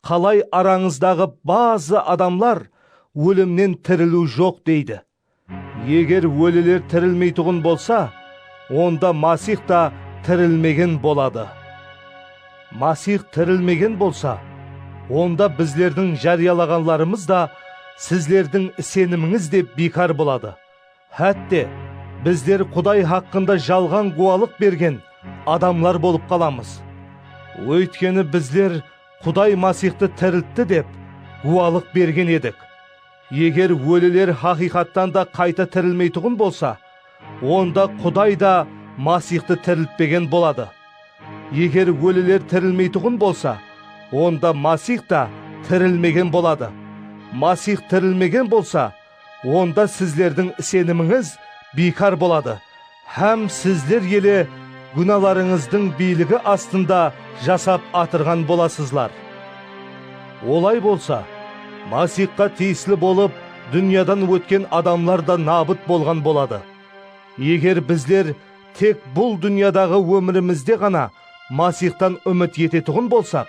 qalay arańızdaǵı bazı adamlar ólimnen tiriliw joq deydi. Eger óliler tirilmeytuǵın bolsa, onda Masih ta tirilmegen boladı. Masih tirilmegen bolsa, onda bizlerdiń járiyalaǵanlarımız da sizlerdiń isenimińiz de biykar boladı. Hátte, bizler Quday haqqında jalǵan guwalıq bergen adamlar bolıp qalamız. Óytkeni bizler Quday Masixtı tiriltti dep guwalıq bergen edik. Eger óliler haqıyqattan da qayta tirilmeytuǵın bolsa, onda Quday da Masixtı tiriltpegen boladı. Eger óliler tirilmeytuǵın bolsa, onda Masix ta tirilmegen boladı. Masix tirilmegen bolsa, onda sizlerdiń isenimińiz biykar boladı hám sizler ele gúnalarıńızdıń biyligi astında jasap atırǵan bolasızlar. Olay bolsa, Masixqa tiyisli bolıp, dúnyadan ótken adamlar da nabıt bolǵan boladı. Eger bizler tek bul dúnyadaǵı ómirimizde ǵana Masiyxtan úmit etetuǵın bolsaq,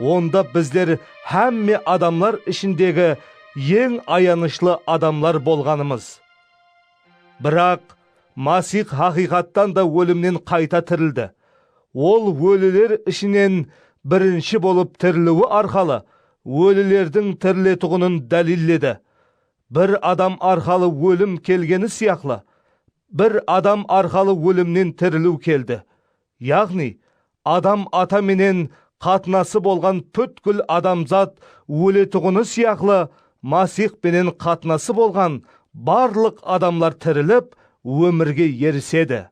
onda bizler hámme adamlar ishindegi eń ayanıshlı adamlar bolǵanımız. Biraq Masiyx haqıyqattan da ólimnen qayta tirildi. Ol óliler ishinen birinshi bolıp tiriliwi arqalı ólilerdiń tiriletuǵının dálilledi. Bir adam arqalı ólim kelgeni sıyaqlı, bir adam arqalı ólimnen tiriliw keldi. Yaǵnıy, Adam ata menen qatnası bolǵan pútkil adamzat óletuǵını sıyaqlı, Masiyx penen qatnası bolǵan barlıq adamlar tirilip, ómirge erisedi.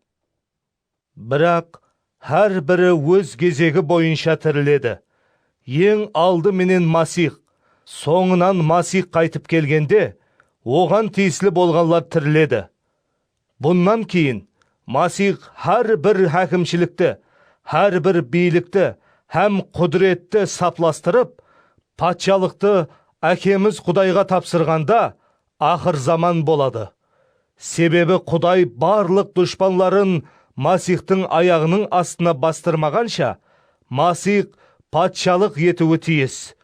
Biraq hár biri óz gezegi boyınsha tiriledi. Eń aldı menen Masiyx, sońınan Masiyx qaytıp kelgende, oǵan tiyisli bolǵanlar tiriledi. Bunnan keyin Masiyx hár bir hákimshilikti, hár bir biylikti hám qúdiretti saplastırıp, patshalıqtı Ákemiz Qudayǵa tapsırǵanda, aqır zaman boladı. Sebebi Quday barlıq dushpanların Masiyxtıń ayaǵınıń astına bastırmaǵansha, Masiyx patshalıq etiwi tiyis.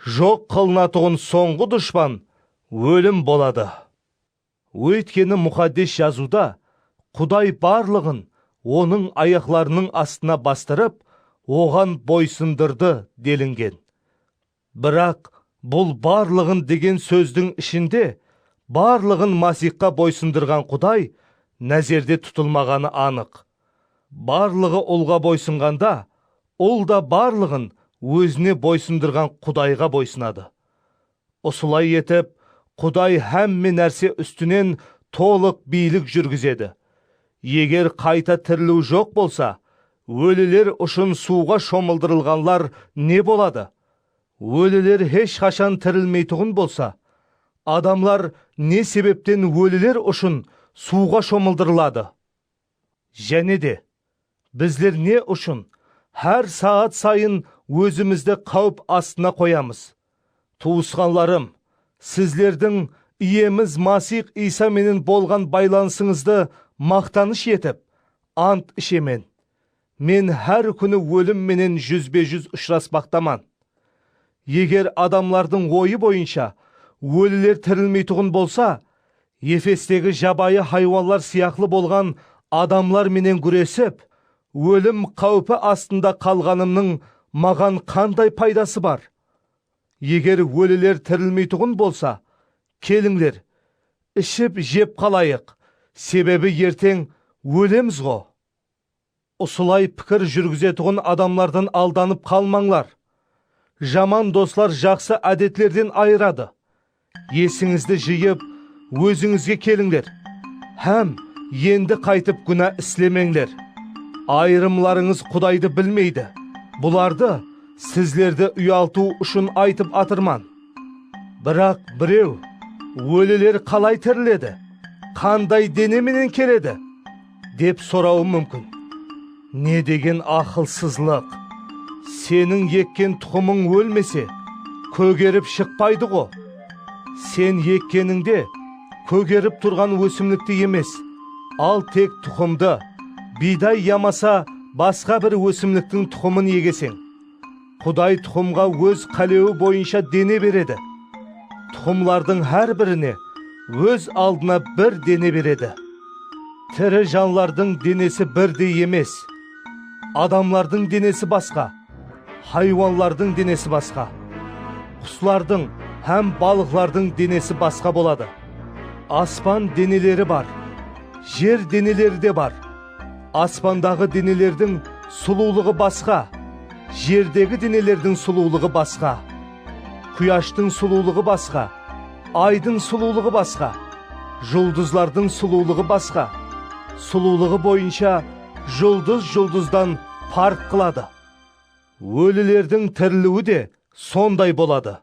Joq qılınatuǵın sońǵı dushpan ólim boladı. Óytkeni Muqaddes Jazıwda Quday barlıǵın Onıń ayaqlarınıń astına bastırıp, Oǵan boysındırdı, delingen. Biraq bul barlıǵın degen sózdiń ishinde barlıǵın Masiyxqa boysındırǵan Quday názerde tutılmaǵanı anıq. Barlıǵı Ulǵa boysınǵanda, Ul da barlıǵın Ózine boysındırǵan Qudayǵa boysınadı. Usılay etip, Quday hámme nárse ústinen tolıq biylik júrgizedi. Eger qayta tiriliw joq bolsa, óliler ushın suwǵa shomıldırılǵanlar ne boladı? Óliler hesh qashan tirilmeytuǵın bolsa, adamlar ne sebepten óliler ushın suwǵa shomıldırıladı? Jáne de, bizler ne ushın hár saat sayın ózimizdi qáwip astına qoyamız? Tuwısqanlarım, sizlerdiń Iyemiz Masiyx Iysa menen bolǵan baylanısıńızdı maqtanısh etip, ant ishemen. Men hár kúni ólim menen júzbe-júz ushıraspaqtaman. Eger adamlardıń oyı boyınsha óliler tirilmeytuǵın bolsa, Efestegi jabayı haywanlar sıyaqlı bolǵan adamlar menen gúresip, ólim qáwipi astında qalǵanımnıń maǵan qanday paydası bar? Eger óliler tirilmeytuǵın bolsa, kelińler, iship-jep qalayıq, sebebi erteń ólemiz-ǵo. Usılay pikir júrgizetuǵın adamlardan aldanıp qalmańlar. Jaman doslar jaqsı ádetlerden ayıradı. Esińizdi jıyıp, ózińizge kelińler hám endi qaytıp gúna islemeńler. Ayırımlarıńız Qudaydı bilmeydi. Bulardı sizlerdi uyaltıw ushın aytıp atırman. Biraq birew, óliler qalay tiriledi? Qanday dene menen keledi? Dep sorawı múmkin. Ne degen aqılsızlıq! Seniń ekken tuqımıń ólmese, kógerip shıqpaydı-ǵo. Sen ekkenińde kógerip turǵan ósimlikti emes, al tek tuqımdı, biyday yamasa basqa bir ósimliktiń tuqımın egeseń. Quday tuqımǵa Óz qálewi boyınsha dene beredi. Tuqımlardıń hár birine Óz aldına bir dene beredi. Tiri janlardıń denesi birdey emes. Adamlardıń denesi basqa, haywanlardıń denesi basqa. Quslardıń hám balıqlardıń denesi basqa boladı. Aspan deneleri bar, jer deneleri de bar. Aspandaǵı denelerdiń sulıwlıǵı basqa, jerdegi denelerdiń sulıwlıǵı basqa. Quyashtıń sulıwlıǵı basqa, aydıń sulıwlıǵı basqa, juldızlardıń sulıwlıǵı basqa. Sulıwlıǵı boyınsha juldız juldızdan parq qıladı. Ólilerdiń tiriliwi de sonday boladı.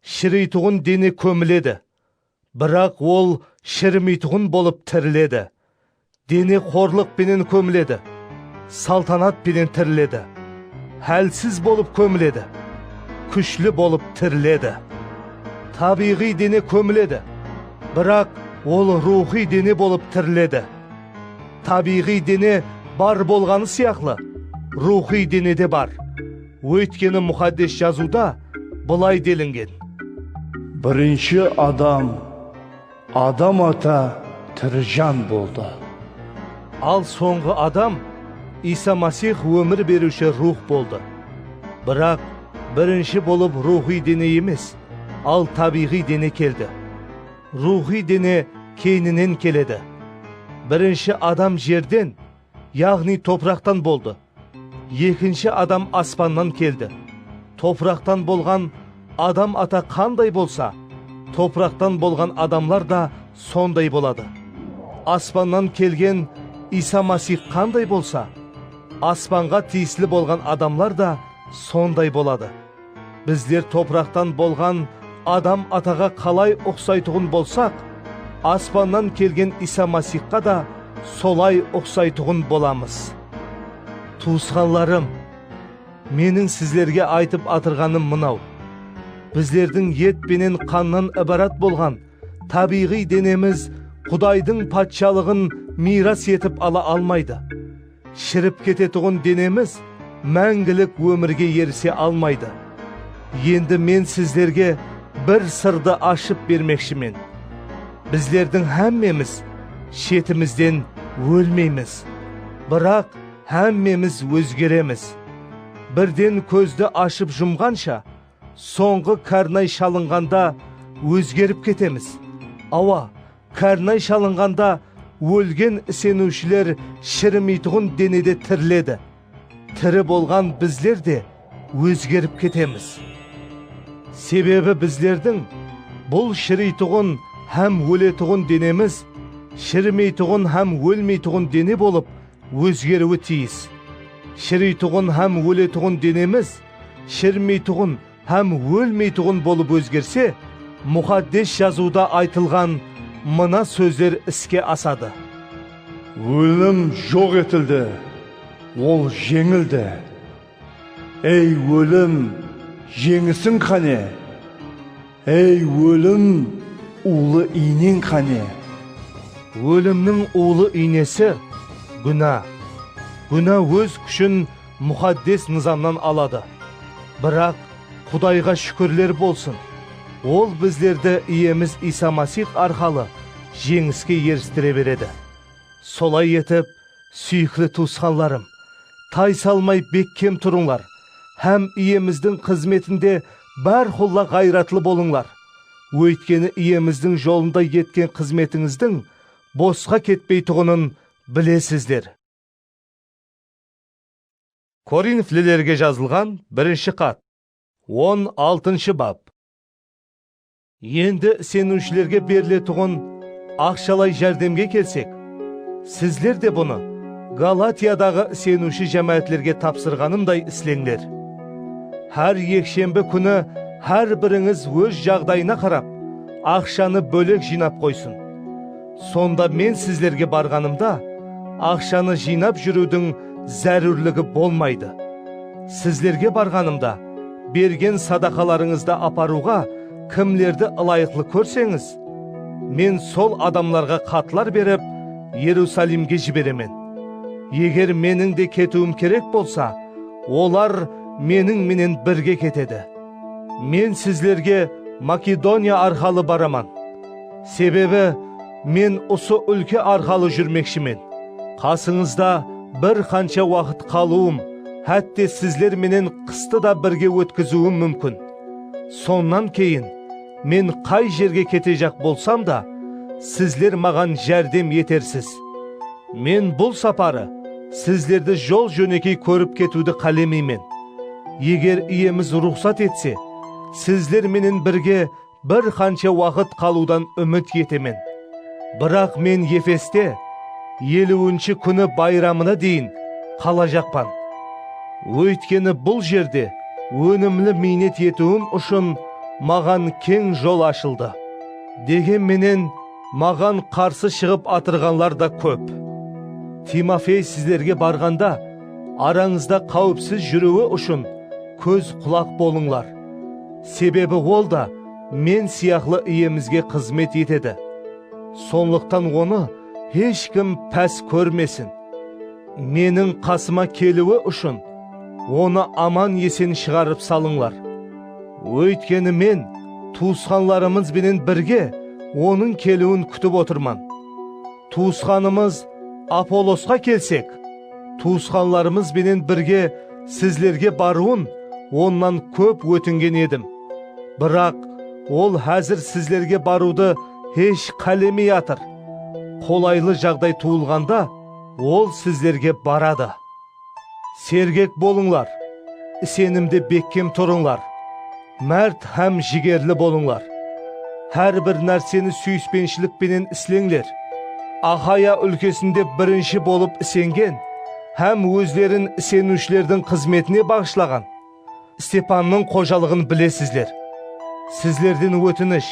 Shiriytuǵın dene kómiledi, biraq ol shirimeytuǵın bolıp tiriledi. Dene xorlıq penen kómiledi, saltanat penen tiriledi. Hálsiz bolıp kómiledi, kúshli bolıp tiriledi. Tábiyǵıy dene kómiledi, biraq ol ruwxıy dene bolıp tiriledi. Tábiyǵıy dene bar bolǵanı sıyaqlı, ruwxıy dene de bar. Óytkeni Muqaddes Jazıwda bılay delingen: Birinshi adam, Adam ata tiri jan boldı. Al sońǵı adam Iysa Masix ómir beriwshi ruwx boldı. Biraq birinshi bolıp ruwxıy dene emes, al tábiyǵıy dene keldi. Ruwxıy dene keyninen keledi. Birinshi adam jerden, yaǵnıy topıraqtan boldı. Ekinshi adam aspannan keldi. Topıraqtan bolǵan Adam ata qanday bolsa, topıraqtan bolǵan adamlar da sonday boladı. Aspannan kelgen Iysa Masix qanday bolsa, aspanǵa tiyisli bolǵan adamlar da sonday boladı. Bizler topıraqtan bolǵan Adam ataǵa qalay uqsaytuǵın bolsaq, aspannan kelgen Iysa Masixqa da solay uqsaytuǵın bolamız. Tuwısqanlarım, meniń sizlerge aytıp atırǵanım mınaw. Bizlerdiń et penen qannan ibarat bolǵan tábiyǵıy denemiz Qudaydıń patshalıǵın miyras etip ala almaydı. Shirip ketetuǵın denemiz máńgilik ómirge erise almaydı. Endi men sizlerge bir sırdı ashıp bermekshimen. Bizlerdiń hámmemiz shetimizden ólmeymiz. Biraq hámmemiz ózgeremiz. Birden kózdi ashıp jumǵansha, sońǵı kárnay shalınǵanda ózgerip ketemiz. Awa, kárnay shalınǵanda ólgen iseniwshiler shirimeytuǵın denede tiriledi. Tiri bolǵan bizler de ózgerip ketemiz. Sebebi bizlerdiń bul shiriytuǵın hám óletuǵın denemiz shirimeytuǵın hám ólmeytuǵın dene bolıp ózgeriwi tiyis. Shiriytuǵın hám óletuǵın denemiz shirimeytuǵın hám ólmeytuǵın bolıp ózgerse, Muqaddes Jazıwda aytılǵan mına sózler iske asadı. Ólim joq etildi, ol jeńildi. Ey, ólim, jeńisiń qáne? Ey, ólim, uwlı iyneń qáne? Ólimniń uwlı iynesi – gúna. Gúna óz kúshin muqaddes nızamnan aladı. Biraq Qudayǵa shúkirler bolsın, Ol bizlerdi Iyemiz Iysa Masix arqalı jeńiske eristire beredi. Solay etip, súyikli tuwısqanlarım, tay salmay bekkem turıńlar hám Iyemizdiń xızmetinde bárqulla ǵayratlı bolıńlar. Óytkeni Iyemizdiń jolında etken xızmetińizdiń bosqa ketpeytuǵının bilesizler. Korinflilerge jazılǵan birinshi xat. On altınshı bab. Endi iseniwshilerge beriletuǵın aqshalay járdemge kelsek, sizler de bunı Galatiyadaǵı iseniwshi jámáátlerge tapsırǵanımday isleńler. Hár ekshembi kúni hár birińiz óz jaǵdayına qarap, aqshanı bólek jıynap qoysın. Sonda men sizlerge barǵanımda, aqshanı jıynap júriwdiń zárúrligi bolmaydı. Sizlerge barǵanımda, bergen sadaqalarıńızdı aparıwǵa kimlerdi ılayıqlı kórseńiz, men sol adamlarǵa xatlar berip, Erusalimge jiberemen. Eger meniń de ketiwim kerek bolsa, olar meniń menen birge ketedi. Men sizlerge Makedoniya arqalı baraman. Sebebi men usı úlke arqalı júrmekshimen. Qasıńızda bir qansha waqıt qalıwım, hátte sizler menen qıstı da birge ótkiziwim múmkin. Sonnan keyin men qay jerge ketejaq bolsam da, sizler maǵan járdem etersiz. Men bul saparı sizlerdi jol-jónekey kórip ketiwdi qálemeymen. Eger Iyemiz ruxsat etse, sizler menen birge bir qansha waqıt qalıwdan úmit etemen. Biraq men Efeste eliwinshi kúni bayramına deyin qalajaqpan. Óytkeni bul jerde ónimli miynet etiwim ushın maǵan keń jol ashıldı. Degen menen, maǵan qarsı shıǵıp atırǵanlar da kóp. Timofey sizlerge barǵanda, arańızda qáwipsiz júriwi ushın kóz-qulaq bolıńlar. Sebebi ol da men sıyaqlı Iyemizge xızmet etedi. Sonlıqtan onı hesh kim pás kórmesin. Meniń qasıma keliwi ushın onı aman-esen shıǵarıp salıńlar. Óytkeni men tuwısqanlarımız benen birge onıń keliwin kútip otırman. Tuwısqanımız Apollosqa kelsek, tuwısqanlarımız benen birge sizlerge barıwın onnan kóp ótingen edim. Biraq ol házir sizlerge barıwdı hesh qálemey atır. Qolaylı jaǵday tuwılǵanda ol sizlerge baradı. Sergek bolıńlar, isenimde bekkem turıńlar, márt hám jigerli bolıńlar. Hár bir nárseni súyispenshilik penen isleńler. Axaya úlkesinde birinshi bolıp isengen hám ózlerin iseniwshilerdiń xızmetine baǵıshlaǵan Stepannıń xojalıǵın bilesizler. Sizlerden ótinish,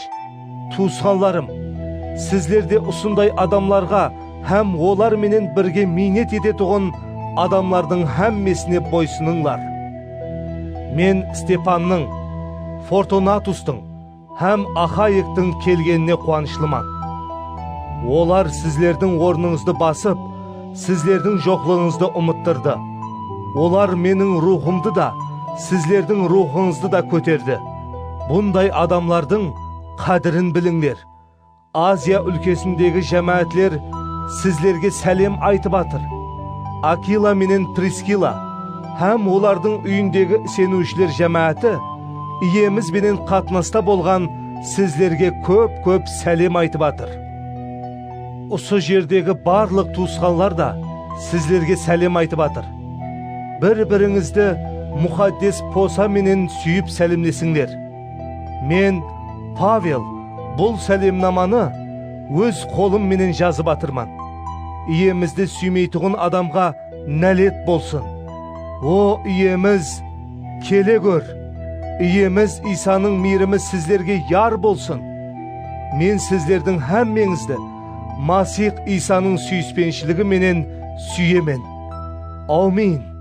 tuwısqanlarım, sizler de usınday adamlarǵa hám olar menen birge miynet etetuǵın adamlardıń hámmesine boysınıńlar. Men Stepannıń, Fortunatustıń hám Axayiktiń kelgenine quwanıshlıman. Olar sizlerdiń ornıńızdı basıp, sizlerdiń joqlıǵıńızdı umıttırdı. Olar meniń ruwxımdı da, sizlerdiń ruwxıńızdı da kóterdi. Bunday adamlardıń qádirin bilińler. Aziya úlkesindegi jámáátler sizlerge sálem aytıp atır. Akila menen Priskila hám olardıń úyindegi iseniwshiler jámááti Iyemiz benen qatnasta bolǵan sizlerge kóp-kóp sálem aytıp atır. Usı jerdegi barlıq tuwısqanlar da sizlerge sálem aytıp atır. Bir-birińizdi muqaddes posa menen súyip sálemlesińler. Men, Pavel, bul sálemnamanı óz qolım menen jazıp atırman. Iyemizdi súymeytuǵın adamǵa nálet bolsın! O Iyemiz, kele gór! Iyemiz Iysanıń miyrimi sizlerge yar bolsın! Men sizlerdiń hámmeńizdi Masix Iysanıń súyispenshiligi menen súyemen. Áwmiyn!